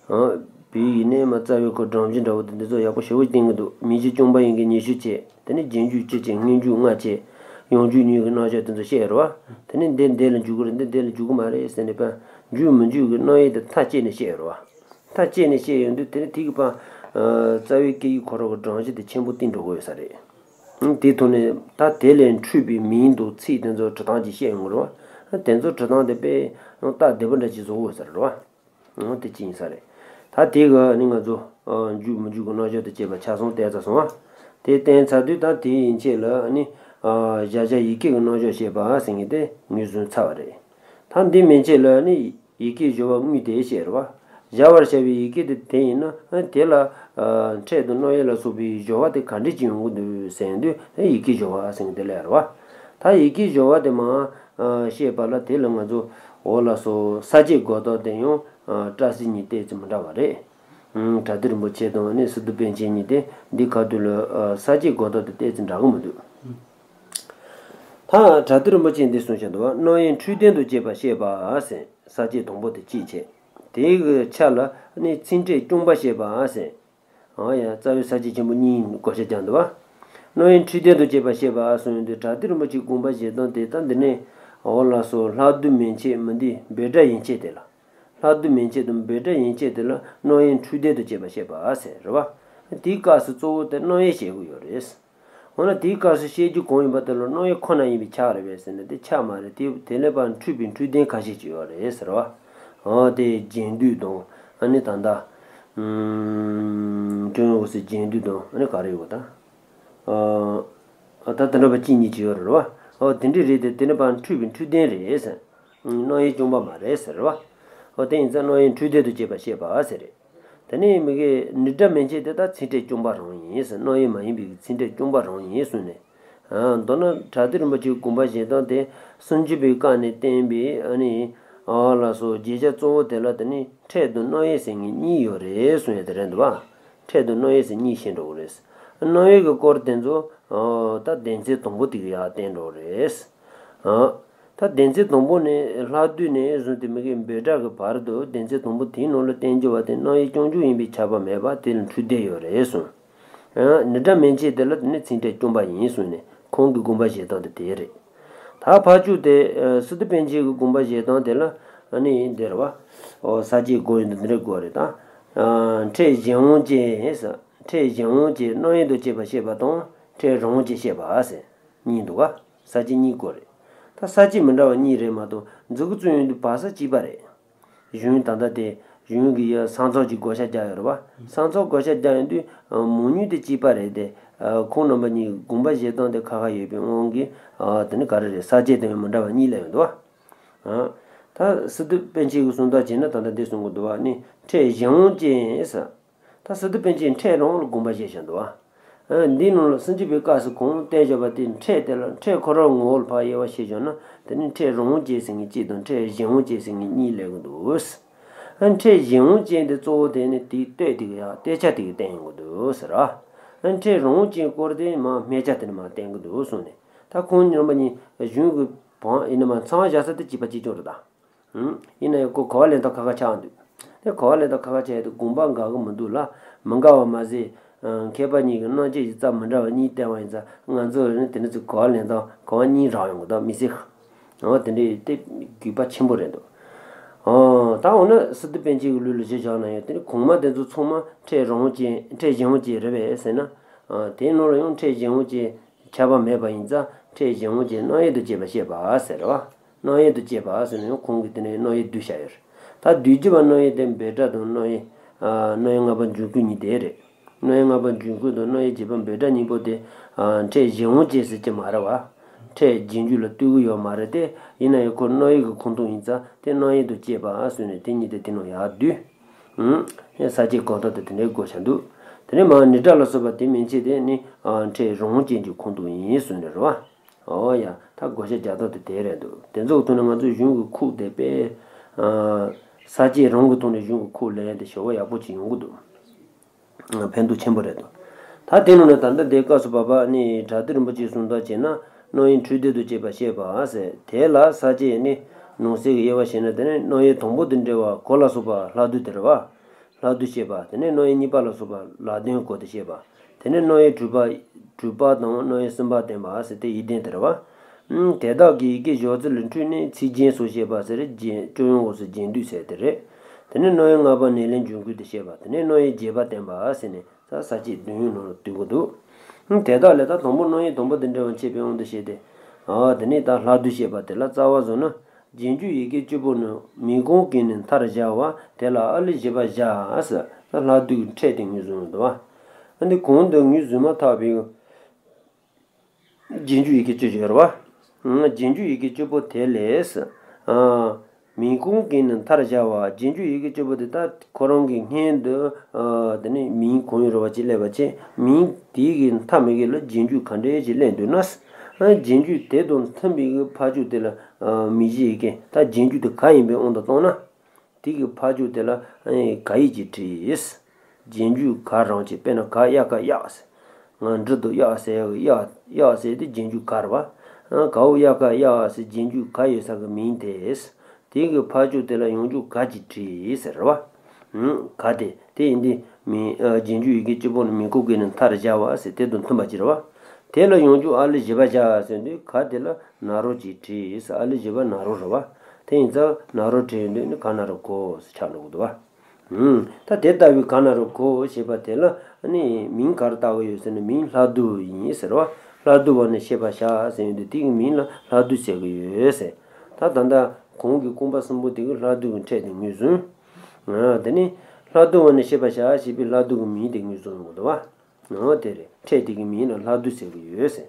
བོད་ཡིག་ནས་མ་རྩ་བའི་ཁོ་སྒྲོམ་གཞི་འདྲ་བོ་དེ་འདི་ཚོ་ཡག་པོ་ཞེ་པོ་བསྟན་གི་འདུག་མི་གཞི་སྐྱོང་པ་ཡིན་གྱི་ཉི་ཤུ་བྱས། དེ་ནས་རྗེས་འཇུག་བཅུ་བྱས། སྔོན་འཇུག་ལྔ་བྱས། ཡང་འཇུག་གཉིས་ཀྱི་རྣམ་གཞག་དེ་ཚོ་བཤད་ཡོད་རེད་བ། དེ་ནས་འདི་འདི་ལ་འཇུག་གི་རེད། འདི་འདི་ལ་འཇུག་གི་མ་རེད་ཟེར་ནས་པ། འཇུག་མི་འཇུག་གི་རྣམ་དབྱེ་དེ་མཐའ་དཔྱད་ནས་བཤད་ཡོད་རེད་བ། མཐའ་དཔྱད་ནས་བཤད་ཡོང་དུས་དེ་ནས་དེ་གི་པ། རྩ་བའི་སྐད་ཡིག་ཁོ་རང་གི་སྒྲོམ་གཞི་དེ་ཆེན་པོ་བསྟན་འགྲོ་གི་ཡོད་ས་རེད། དེའི་ཐོག་ནས་ད་དེ་ལས་འཕྲོས་པའི་མིང་དང་ཚིག་དེ་ཚོ་འབྲི་སྟངས་ཅིག་བཤད་ཡོང་གི་རེད་བ། དེ་ཚོ་འབྲི་སྟངས་དེ་དཔེ་ཡང་སྟབས་བདེ་པོ་འདྲ་ཅིག་བཟོ་གི་ཡོད་ས་རེད་བ། འོ་དེ་ཅི་ཡིན་ས་རེད། ད་དེ་གི་ནི་ང་ཚོ་འཇུག་མི་འཇུག་གི་རྣམ་གཞག་དང་བཅས་པ་ཆ་ཚང་བསྟན་ཚར་སོང་བ། དེ་བསྟན་ཚར་དུས་ད་དེ་ཡན་ཆད་ལ་ནི་གཞལ་བྱ་ཡི་གེ་གི་རྣམ་གཞག་བཤད་པ་ཟེར་མཁན་དེ་ངོས་ཟིན་ཚར་བ་རེད། ད་འདི་མན་ཆད་ལ་ནི་ཡི་གེ་སྦྱོར་བ་དངོས་དེ་བཤད་རེད་བ། སྦྱར་བར་བྱ་བའི་ཡི་གེ་དེ་དེ་ཡིན་ན་དེ་ལ་ཕྲད་དང་རྣམ་དབྱེ་ལ་སོགས་པའི་སྦྱོར་བ་དེ་ག་འདྲས་ཅིག་ཡོང་གི་འདུག་ཟེར་དུས་ཡི་གེ་སྦྱོར་བ་ཟེར་མཁན་དེ་ལ་རེད་བ། ད་ཡི་གེ་སྦྱོར་བ་དེ་མ་བཤད་པ་ལ་དེ་ལ་ང་ཚོ་འོ་ལགས་སོ། ས་བཅད་གོ་རྟོགས་དེ་ཡང་སྐྲ་སེར་གཉིས་ཏོག་ཙམ་མི་འདྲ་བ་རེད། ཨང་། བྲ་ཏི་རིན་པོ་ཆེ་དང་ནི་སི་ཏུ་པཎ་ཆེན་གཉིས་དེ་འདི་ཁ་ཐུག་ལ་ས་བཅད་གོ་རྟོགས་དེ་ཏོག་ཙམ་འདྲ་གི་མི་འདུག་ད་བྲ་ཏི་རིན་པོ་ཆེ་འདི་གསུངས་བཞག་འདུག་བ། རྣམ་དབྱེ་འཕྲོས་དོན་དུ་བྱེད་པ་བཤད་པ་ཟེར། ས་བཅད་དང་པོ་དེ་གཅིག་བྱས། དེའི་གི་ཆ་ལ་ནི་ཚིག་ཕྲད་རྐྱང་པ་བཤད་པ་ཟེར། ཨང་ཡ། རྩ་བའི་ས་བཅད་ཆེན་པོ་གཉིས་བགོ་བཤའ་རྒྱག་འདུག་བ། རྣམ་དབྱེ་འཕྲོས་དོན་དུ་བྱེད་པ་བཤད་པ་གསུངས་ཡོང་དུས་བྲ་ཏི་རིན་པོ་ཆེའི་དགོངས་པ་བཞེས་སྟངས་དེ་ད་འདི་ནས་འོ་ལགས་སོ། ལྷག་བསྡུས་མན་ཆད་མི་འདི་འབོད་སྒྲ་ཡན་ཆད་དེ་ལ། ལྷག་བསྡུས་མན་ཆད་དང་འབོད་སྒྲ་ཡན་ཆད་དེ་ལ་རྣམ་དབྱེ་འཕྲོས་དོན་དུ་བྱེད་པ་བཤད་པ་ཟེར་རེད་བ། དེའི་སྐབས་སུ་གཙོ་བོ་དེ་རྣམ་དབྱེ་བཤད་དགོས་ཡོད་རེད། འོ་ན་དེའི་སྐབས་སུ་བཤད་རྒྱུ་གང་ཡིན་པ་དེ་ལ་རྣམ་དབྱེ་ཁོ་ན་ཡིན་པས་ཁྱབ་རེད་པས་ཟེར་ན་དེ་ཁྱབ་མ་རེད། དེ་དེ་ལས་ཕར་འཕྲོས་པའི་འཕྲོས་དོན་ཁ་ཤས་ཅིག་ཡོད་རེད་ཟེར་བ། འོ་དེ་རྗེས་ཟློས་དང་ཨ་ནི་ད་ལྟ་ཨུམ་ཀྲུང་ཡོ་སི་རྗེས་ཟློས་དང་ཨ་ནི་ག་རེ་ཡོད་ད། ཨ་ད་དེ་འདྲ་བ་གཅིག་གཉིས་ཅིག་ཡོད་རེད་བ། འོ་དེ་འདྲ་རེད་དེ་དེ་ནི་ཕར་འཕྲོས་པའི་འཕྲོས་དོན་རེད་ཟེར། རྣམ་དབྱེ་རྐྱང་པ་མ་རེད་ཟེར་བ། འོ་དེ་ཡིན་ཙང་རྣམ་དབྱེ་འཕྲོས་དོན་དུ་བྱེད་པ་བཤད་པ་ཟེར་རེད། དེ་ནས་མི་དགེ་ནི་སྒྲ་མན་ཆད་དེ་ད་ཚིག་ཕྲད་རྐྱང་པ་རང་ཡིན་ཟེར། རྣམ་དབྱེ་མ་ཡིན་པའི་ཚིག་ཕྲད་རྐྱང་པ་རང་ཡིན་གསུངས་ནས། ཨ་མདོར་ན་བྲ་ཏི་རིན་པོ་ཆེའི་དགོངས་པ་བཞེས་སྟངས་དེ་སུམ་ཅུ་པའི་སྐབས་ནས་བསྟན་པའི་ཨ་ནི་ཨ་ལགས་སོ། བརྗོད་བྱ་གཙོ་བོ་དེ་ལ་དེ་ནི་ཕྲད་དང་རྣམ་དབྱེ་ཟེར་མཁན་གཉིས་ཡོད་རེད་གསུངས་ཡ་དེ་རེད་འདུག་བ། ཕྲད་དང་རྣམ་དབྱེ་ཟེར་གཉིས་བཤད་འགྲོ་གི་རེད། རྣམ་དབྱེ་གི་སྐོར་དེ་ཚོ་ད་སྡེ་ཚན་དང་པོ་དེ་གི་ཡར་བསྟན་འགྲོ་གི་རེད། ད་སྡེ་ཚན་དང་པོ་ནས་ལྷག་བསྡུས་ནས་བཟུང་སྟེ་མི་དགེ་འབོད་སྒྲ་གི་བར་དུ་སྡེ་ཚན་དང་པོ་དེའི་ནང་ལ་བསྟན་རྒྱུ་བ་དེ་རྣམ་དབྱེ་རྐྱང་རྐྱང་ཡིན་པས་ཁྱབ་པ་མེད་པ་དེ་ལ་འཕྲོས་དོན་ཡོད་རེད་གསུངས། ནི་སྒྲ་མན་ཆད་དེ་ལ་དེ་ནི་ཚིག་ཕྲད་རྐྱང་པ་ཡིན་གསུངས་ནས་ཁོང་གི་དགོངས་པ་བཞེས་སྟངས་དེ་དེ་རེད། ད་ཕར་ཕྱོགས་དེ་སི་ཏུ་པཎ་ཆེན་གྱི་དགོངས་པ་བཞེས་སྟངས་དེ་ལ་ནི་འདི་རེད་བ། ས་བཅད་དགོས་ཡོད་འདི་འདི་འདྲ་དགོས་རེད་ད། ཕྲད་གཞན་དབང་ཅན་ཟེར། ཕྲད་གཞན་དབང་ཅན་རྣམ་དབྱེ་དང་བཅས་པ་བཤད་པ་དང་ཕྲད་རང་དབང་ཅན་བཤད་པ་ཟེར་གཉིས་འདུག་ག་ས་བཅད་གཉིས་དགོས་རེད། ད་ས་བཅད་མི་འདྲ་བ་གཉིས་རེད་མ་གཏོགས་མཛུབ་གུ་བཙུགས་ཡོང་དུས་བ་ས་གཅིག་པ་རེད། གཞུང་ད་ལྟ་དེ་གཞུང་གི་ཡ་ས་མཚམས་ཀྱི་བགོ་བཤའ་རྒྱག་ཡོད་རེད་བ། ས་མཚམས་བགོ་བཤའ་རྒྱག་ཡོང་དུས་མང་ཉུང་དེ་གཅིག་པ་རེད་དེ། ཁོང་རྣམ་པ་གཉིས་དགོངས་པ་བཞེས་སྟངས་དེ་ཁ་ཁ་ཡོད་པའི་དབང་གིས་དེ་ནི་ག་རེ་རེད། ས་བཅད་དེ་མི་འདྲ་བ་གཉིས་སླེབས་ཡོང་འདུག་བ། ད་སི་ཏུ་པཎ་ཆེན་གྱི་གསུང་སྟངས་བྱས་ན་ད་ལྟ་འདི་གསུང་གི་འདུག་བ། ནི་ཕྲད་གཞན་དབང་ཅན་ཟེར། ད་སི་ཏུ་པཎ་ཆེན་ཕྲད་རང་དབང་ལ་དགོངས་པ་བཞེས་བཞག་འདུག་བ། འདིའི་ནང་ལ་སུམ་ཅུ་པའི་སྐབས་སུ་གོང་བསྟན་བཞག་པ་དེ་ཕྲད་དེ་ལ་ཕྲད་ཁོ་རང་ངོ་བོ་ལ་ཕར་དབྱེ་བ་ཕྱེ་བཞག་ན་དེ་ནི་ཕྲད་རང་དབང་ཅན་ཟེར་མཁན་གཅིག་དང་ཕྲད་གཞན་དབང་ཅན་ཟེར་མཁན་གཉིས་སླེབས་ཀྱི་འདུག་ཕྲད་གཞན་དབང་ཅན་དེ་གཙོ་བོ་དེ་ནི་དེའི་ལྟོས་དེ་གི་ཡ་དཔེ་ཆ་དེ་གི་བསྟན་ཡོང་གི་འདུག་ཟེར། ཕྲད་རང་དབང་ཅན་སྐོར་དེ་མ་སྨད་ཆ་དེ་ནི་མ་བསྟན་གྱི་འདུག་གསུངས་ནས། ད་ཁོང་རྣམ་པ་གཉིས་གཞུང་གི་བང་ཡིན་ན་མ་ཚང་བ་བཞག་ས་དེ་གཅིག་པ་གཅིག་རྐྱང་རེད་ད། ཡིན་ན་ཡང་ཁོ་ག་བ་ལེན་སྟངས་ཁ་ཁ་ཆགས་འདུག་དེ་ག་བ་ལེན་སྟངས་ཁ་ཁ་ཆགས་ཡོད་དུས་དགོངས་པ་འགལ་གི་མི་འདུག་ལ། མི་འགལ་བ་མ་ཟད། མཁས་པ་གཉིས་ཀྱི་རྣམ་དཔྱོད་ཀྱི་རྩ་མི་འདྲ་བ་གཉིས་བསྟན་པ་ཡིན་ཙང་ང་ཚོ་ནི་དེ་འདྲ་ཚོ་ག་བ་ལེན་སྟངས་ག་བ་གཉིས་རག་ཡོང་གི་འདུག་མི་སྲིད། འོ་དེ་འདྲའི་དེ་དགོས་པ་ཆེན་པོ་རེད་འདུག་ཨོ་ད་འོ་ན་སི་ཏུ་པཎ་ཆེན་གྱི་ལུགས་ལ་གཞི་བཞག་ན་ཡང་དེ་ནི་གོང་མ་དེ་ཚོ་ཚང་མ་ཕྲད་རང་དབང་ཅན་ཕྲད་གཞན་དབང་ཅན་རེད་པས་ཟེར་ན། དེའི་ནང་ལ་ཡང་ཕྲད་གཞན་དབང་ཅན་ཁྱབ་པ་མེད་པ་ཡིན་ཙང་ཕྲད་གཞན་དབང་ཅན་རྣམ་དབྱེ་དང་བཅས་པ་བཤད་པ་ཟེར་བ། རྣམ་དབྱེ་དང་བཅས་པ་ཟེར་ན་ཡང་ཁོང་གིས་དེ་ནས་རྣམ་དབྱེ་བསྡུས་བཞག་ཡོད་རེད། ད་བསྡུས་རྒྱུ་བ་རྣམ་དབྱེ་དེ་འབོད་སྒྲ་དང་རྣམ་དབྱེ། རྣམ་དབྱེ་ལྔ་པ་འབྱུང་ཁུངས་གཉིས་དེ་རེད། རྣམ་དབྱེ་ལྔ་པ་འབྱུང་ཁུངས་དང་རྣམ་དབྱེ་བརྒྱད་པ་འབོད་སྒྲ་གཉིས་པོ་དེ། ཕྲད་གཞན་དབང་ཅན་ཟེར་གྱི་མ་རེད་བ། ཕྲད་རྗེས་འཇུག་ལ་ལྟོས་ཀྱི་ཡོད་མ་རེད་དེ། ཡིན་ན་ཡང་ཁོ་རྣམ་དབྱེ་གི་ཁོངས་གཏོགས་ཡིན་ཙང་དེ་རྣམ་དབྱེ་དང་བཅས་པ་ཟེར་ནས་དེ་གཉིས་དེ་དེ་ནང་ཡར་བསྡུས། ཨུམ། ས་བཅད་གང་དག་དེ་དེ་འདྲའི་དགོས་བྱ་འདུག་དེ་ནས་མར་ནི་སྒྲ་ལ་སོགས་པ་དེ་མན་ཆད་དེ་ནི་ཕྲད་རང་དབང་ཅན་གྱི་ཁོངས་གཏོགས་ཡིན་གསུངས་ནས་རེད་བ། ཨོ་ཡ། ད་བགོ་བཤའ་རྒྱག་སྟངས་དེ་དེ་རེད་འདུག་དེ་ཚོ་གི་ཐོག་ནས་ང་ཚོ་གཞུང་གི་ཁུངས་དེ་དཔེ། ས་བཅད་རང་གི་ཐོག་ནས་གཞུང་གི་ཁུངས་ལེན་ཡ་དེ་ཞེ་པོ་ཡག་པོ་ཅིག་ཡོང་གི་འདུག་ཕན་ཐོགས་ཆེན་པོ་རེད་འདུག་ད་དེ་ནང་ནས་ད་ལྟ་དེ་སྐབས་སུ་བབ་པ་ནི་བྲ་ཏི་རིན་པོ་ཆེའི་གསུང་ལྟར་བྱས་ན་རྣམ་དབྱེ་འཕྲོས་དོན་དུ་བྱེད་པ་བཤད་པ་ཟེར། དེ་ལ་ས་བཅད་ནི་ ནང་གསེས་ཀྱི་དབྱེ་བ་ཕྱེ་ན། དེ་ནས་རྣམ་དབྱེ་དང་པོ་དང་འབྲེལ་བ་གོ་ལ་སོགས་པ་ལྷག་བསྡུས་དེ་རེད་བ། ལྷག་བསྡུས་བཤད་པ། དེ་ནས་རྣམ་དབྱེ་གཉིས་པ་ལ་སོགས་པ་ལ་དོན་གོ་སྟེ་བཤད་པ། དེ་ནས་རྣམ་དབྱེ་དྲུག་པ། དྲུག་པ་དང་རྣམ་དབྱེ་གསུམ་པ་བསྟན་པ་ཟེར་ཏེ་ཡིག་ལྡན་དེ་རེད་བ། ཨང་། དེ་དག་གི་ཡི་གེ་སྦྱོར་ཚུལ་ལ་འཁྲུལ་ནས་ཚིག་རྒྱན་སོགས་བཤད་པ་ཟེར། རྒྱན་སྤྱོད་ཡོན་འོག་སུ་རྒྱན་སྡུད་ཟེར་དེ་རེད། དེ་ནས་རྣམ་དབྱེ་ལྔ་པ་ནས་ལན་འབྱུང་ཁུངས་དེ་བཤད་པ། དེ་ནས་རྣམ་དབྱེ་རྒྱས་པ་བསྟན་པ་ཟེར་ནས། ད་ས་བཅད་བདུན་ནང་ལ་འདུས་ཀྱི་འདུག། ཨང་། དེ་དག་ལས། ད་དང་པོ་རྣམ་དབྱེ་དང་པོ་དང་འབྲེལ་བ་འཆད་པའི་དབང་དུ་བྱས་ཏེ། ཨ། དེ་ནས་ད་ལྷག་བསྡུས་བཤད་པ་དེ་ལ་རྩ་བ་བཟུང་ན། རྗེས་འཇུག་ཡི་གེ་བཅུ་པོ་ནི་མིང་གང་གིས་ནི་མཐར་སྦྱར་བ། དེ་ལ་ཨ་ལི་བཞི་པ་བཞག་ཟེར། ད་ལྷག་བསྡུས་ཀྱི་ཕྲད་དེ་ངོས་བཟུང་ཡོད་དོ། ཨ་ནི་གོང་དུ་ངོས་བཟུང་མ་ཐག་པའི་རྗེས་འཇུག་ཡི་གེ་བཅུ་ཡོད་རེད་བ། ཨང་། རྗེས་འཇུག་ཡི་གེ་བཅུ་པོ་དེ་ལས། ཨ། མིང་གང་གིས་ནི་མཐར་སྦྱར་བ། རྗེས་འཇུག་ཡི་གེ་བཅུ་པོ་དེ་ད་ཁོ་རང་གི་སྔོན་དུ། ཨ། དེ་ནས་མིང་གང་ཡོད་རེད་བ་ཅིག་སླེབས་པ་བྱས། མིང་དེའི་གི་མཐའ་མའི་གི་ལ་རྗེས་འཇུག་ག་འདྲ་ཅིག་སླེབས་འདུག་ན། ཨ། རྗེས་འཇུག་དེ་དང་མཐུན་པའི་གི་ཕར་ཕྱོགས་དེ་ལ། ཨ། མིང་གཞི་ཡི་གེ། ད་རྗེས་འཇུག་དེ་ག་ཡིན་པའི་དབང་དུ་བཏང་ན། དེ་གི་ཕར་ཕྱོགས་དེ་ལ་ག་ཡིག་ཅིག་བྲིས། རྗེས་འཇུག་ག་རང་བྱས། དཔེར་ན་ག་ཡ་ག་གཡག་ཟེར། ང་འབྲི་འདུག་གཡག་ཟེར་ཡ་གི་གཡག། གཡག་ཟེར་དེ་རྗེས་འཇུག་ག་རེད་བ། གའོ་ཡ་ག་གཡག་ཟེར་རྗེས་འཇུག་ག་ཡོད་ས་གི་མིང་དེ། དེ་གི་ཕར་ཕྱོགས་དེ་ལ་ཡང་འཇུག་ག་ཅིག་བྲིས་ཟེར་བ། ག་དེ་དེ་ཡིན་དུས་མིང་། རྗེས་འཇུག་ཡི་གེ་བཅུ་པོ་ནི་མིང་གང་གིས་ནི་མཐར་སྦྱར་བ་ཟེར་དེ་དང་མཐུན་པ་ཅིག་རེད་བ། དེ་ལ་ཡང་འཇུག་ཨ་ལི་བཞི་པ་བཞག་ཟེར་དུས་ག་དེ་ལ་ན་རོ་ཅིག་བྲིས་ཟེར། ཨ་ལི་བཞི་པ་ན་རོ་རེད་བ། དེ་ཡིན་ཙང་ན་རོ་བྲིས་ཡོང་དུས་ནི་ག་ན་རོ་གོ་ཟེར་ཆགས་འགྲོ་གི་འདུག་བ། ཨུམ། ད་དེ་ལྟ་བུའི་ག་ན་རོ་གོ་ཞེས་པ་དེ་ལ་ནི་མིང་ག་རེ་བཏགས་ཀྱི་ཡོད་ཟེར་ན། མིང་ལྷག་བསྡུས་ཡིན་ཟེར་བ། ལྷག་བསྡུས་པ་ནི་ཤེས་པར་བྱ་ཟེར་ཡོང་དུས་དེ་གི་མིང་ལ་ལྷག་བསྡུས་ཟེར་གྱི་ཡོད་ཟེར། ད་ད་ལྟ་གོང་གི་རྐང་པ་གསུམ་པོ་དེ་གི་ལྷག་བསྡུས་ཀྱི་ཕྲད་དེ་ངོས་བཟུང་། ཨ། དེ་ནི་ལྷག་བསྡུས་པ་ནི་ཤེས་པར་བྱ་ཞེས་པའི་ལྷག་བསྡུས་ཀྱི་མིང་དེ་ངོས་བཟུང་ཡོང་གི་འདུག་བ། འོ་དེ་རེད། ཕྲད་དེ་གི་མིང་ལ་ལྷག་བསྡུས་ཟེར་གྱི་ཡོད་ཟེར།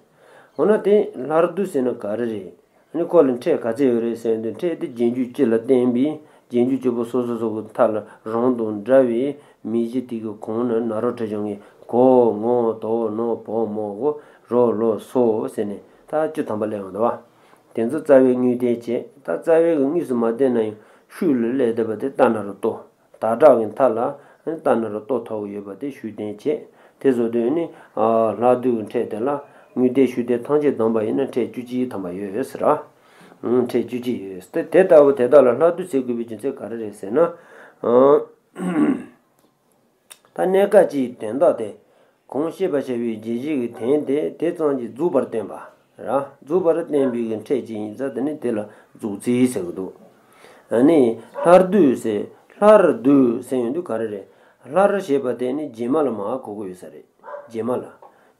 འོ་ན་དེ་ལྷག་བསྡུས་ཟེར་ན་ག་རེ་རེད། ཨ་ནི་ཁོ་ལ་ཕྲད་ག་ཚད་ཡོད་རེད་ཟེར་ན། ཕྲད་དེ་རྗེས་འཇུག་སྤྱི་ལ་བརྟེན་པའི་རྗེས་འཇུག་བཅུ་པོ་སོ་སོ་སོ་གི་མཐའ་ལ་རང་དང་འདྲ་བའི་མིང་གཞི་དེ་གི་གོང་ན་ན་རོ་བྲིས་བྱུང་གི། གོ་ངོ་དོ་ནོ་བོ་མོ་གོ་རོ་ལོ་སོ་ཟེར་ནས་ད་བཅུ་ཐམ་པ་སླེབས་ཡོང་འདུག་བ། དེ་ཚོ་རྩ་བའི་དངོས་བསྟན་བྱས། ད་རྩ་བའི་གི་དངོས་སུ་མ་བསྟན་ན་ཡང་ཤུགས་ལ་སླེབས་བསྡད་པ་དེ་ཏ་ན་རོ་ཏོ། ད་དྲག་གི་མཐའ་ལ་ཏ་ན་རོ་ཏོ་ཐོགས་ཡོད་པ་དེ་ཤུགས་བསྟན་བྱས། དེ་བཟོ་དུས་ནི། ཨ། ལྷག་བསྡུས་ཀྱི་ཕྲད་དེ་ལ་དངོས་བསྟན་ཤུགས་བསྟན་ཐམས་ཅད་བསྡོམས་པ་ཡིན་ན་ཕྲད་བཅུ་གཅིག་ཐམ་པ་ཡོད་ཟེར་བ། ཨང་། ཕྲད་བཅུ་གཅིག་ཡོད། དེ་དེ་ལྟ་བུ་དེ་དག་ལ་ལྷག་བསྡུས་ཟེར་དགོས་པའི་རྒྱུ་མཚན་ག་རེ་རེད་ཟེར་ན། ཨང་། ད་གནས་སྐབས་ཀྱི་དོན་དག་དེ། གོང་བཤད་པར་བྱ་བའི་རྗེས་གཞི་གི་དོན་དེ་དེ་ཙམ་གྱིས་རྫོགས་པར་བསྟན་པ་ར། རྫོགས་པར་བསྟན་པའི་གི་ཕྲད་ཅིག་ཡིན་ཙང་དེ་ནི་དེ་ལ་རྫོགས་ཚིག་ཟེར་གི་འདུག། ཨ་ནི་ལྷག་བསྡུས་ཟེར། ལྷག་བསྡུས་ཟེར་ཡོང་དུས་ག་རེ་རེད། ལྷག་ཞེས་པ་དེ་ནི་རྗེས་མ་ལ་མར་གོ་གི་ཡོད་ས་རེད། རྗེས་མ་ལ།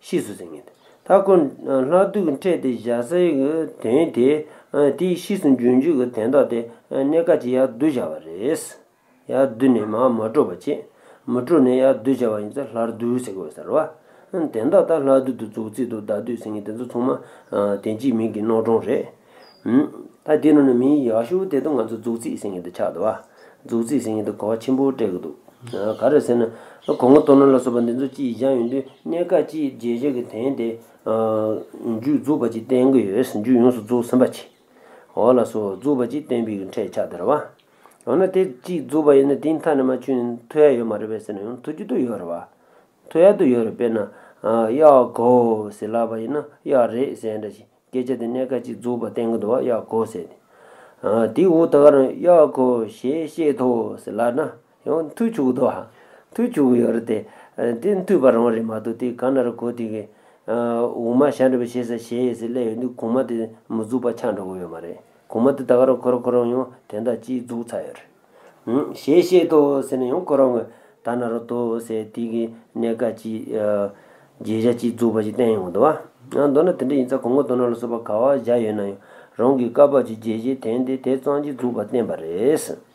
ཕྱིས་སུ་ཟེར་མཁན་དེ། ད་ཁོ་ལྷག་བསྡུས་ཀྱི་ཕྲད་དེ་བཞག་སའི་གི་དོན་དེ། ཨ། དེའི་ཕྱིས་སུ་འབྱུང་འགྱུར་གྱི་དོན་དག་དེ། ཨ། གནས་སྐབས་ཀྱི་ཡར་བསྡུས་བཞག་པ་རེད། ཡར་བསྡུས་ནས་མར་མ་སྤྲོས་པ་བྱས། མི་སྤྲོས་ནས་ཡར་བསྡུས་བྱས་པ་ཡིན་ཙང་ལྷག་བསྡུས་ཟེར་དགོས་ས་རེད་བ། དེ་འདྲ་ད་ལྷག་བསྡུས་དང་རྫོགས་ཚིག་དང་བརྡ་སྡུད་ཟེར་མཁན་དེ་ཚོ་ཚང་མ། ཨ། དོན་གཅིག་མིང་གི་རྣམ་གྲངས་རེད། ཨུམ། ད་དེ་ནང་ནས་མིང་ཡག་ཤོས་དེ་ད་ང་ཚོ་རྫོགས་ཚིག་ཟེར་མཁན་དེ་ཆགས་འདུག་བ། རྫོགས་ཚིག་ཟེར་མཁན་དེ་གོ་བ་ཆེན་པོ་སྤྲད་གི་འདུག། ཨ། ག་རེ་ཟེར་ན། གོང་གི་དོན་ལ་སོགས་པ་འདི་ཚོ་གཅིག་བཞག་ཡོང་དུས་གནས་སྐབས་ཀྱི་རྗེས་གཞི་གི་དོན་དེ། ཨ། མཇུག་རྫོགས་པ་ཅིག་བསྟན་གི་ཡོད། མཇུག་ཡོངས་སུ་རྫོགས་ཟིན་པ་ཅིག། འོ་ལགས་སོ། རྫོགས་པ་ཅིག་བསྟན་པའི་གི་ཕྲད་ཆགས་འདུག་ར་བ། འོ་ན་དེ་གཅིག་རྫོགས་པ་ཡིན་ན་དེའི་མཐའ་ནས་མར་ཁྱོན་ནས་མཐུད་ཡ་ཡོད་མ་རེད་པས་ཟེར་ན་ཡང་མཐུད་རྒྱུ་དུ་ཡོད་རེད་བ། མཐུད་ཡ་དུ་ཡོད་རེད། དཔེར་ན། ཨ། གཡག་གོ་ཟེར་ལབ་པ་ཡིན་ན་གཡག་རེད་ཟེར་འདྲ་ཞིག། སྐད་ཆ་དེ་གནས་སྐབས་ཀྱི་རྫོགས་པ་བསྟན་གི་འདུག་བ། གཡག་གོ་ཟེར་ཏེ། ཨ། དེའི་འོག་ད་ག་རང་གཡག་གོ་ཞེས་བཤད་དོ་ཟེར་ལབ་ན་ཡང་མཐུད་ཆོག་གི་འདུག་བ། མཐུད་ཆོག་གི་ཡོད་རེད་དེ། ཨ། དེ་མཐུད་པ་རང་རེད་མ་གཏོགས་དེ་ག་ན་རོ་གོ་དེ་གི། ཨ། འོག་མ་ཞབས་འགྲེལ་པ་ཞེས་ས་ཞེས་ཟེར་སླེབས་ཡོང་དུས་གོང་མ་དེ་མི་རྫོགས་པ་ཆགས་འགྲོ་གི་ཡོད་མ་རེད། གོང་མ་དེ་ད་ག་རང་ཁོ་རང་ཁོ་རང་ཡང་དོན་དག་གཅིག་རྫོགས་ཚར་ཡོད་རེད། ཨུམ། ཞེས་བཤད་དོ་ཟེར་ནས་ཡང་ཁོ་རང་གི་ད་ན་རོ་ཏོ་ཟེར་དེ་གི་གནས་སྐབས་ཀྱི། ཨ། བརྗོད་བྱ་གཅིག་རྫོགས་པ་ཞིག་བསྟན་ཡོང་གི་འདུག་བ། ཡང་མདོར་ན་དེ་འདྲ་ཡིན་ཙང་གོང་གི་དོན་ལ་སོགས་པ་ག་བ་བཞག་ཡོད་ན་ཡང་རང་གི་སྐབས་བབ་ཀྱི་བརྗོད་བྱའི་དོན་དེ་དེ་ཙམ་གྱིས་རྫོགས་པར་བསྟན་པ་རེད།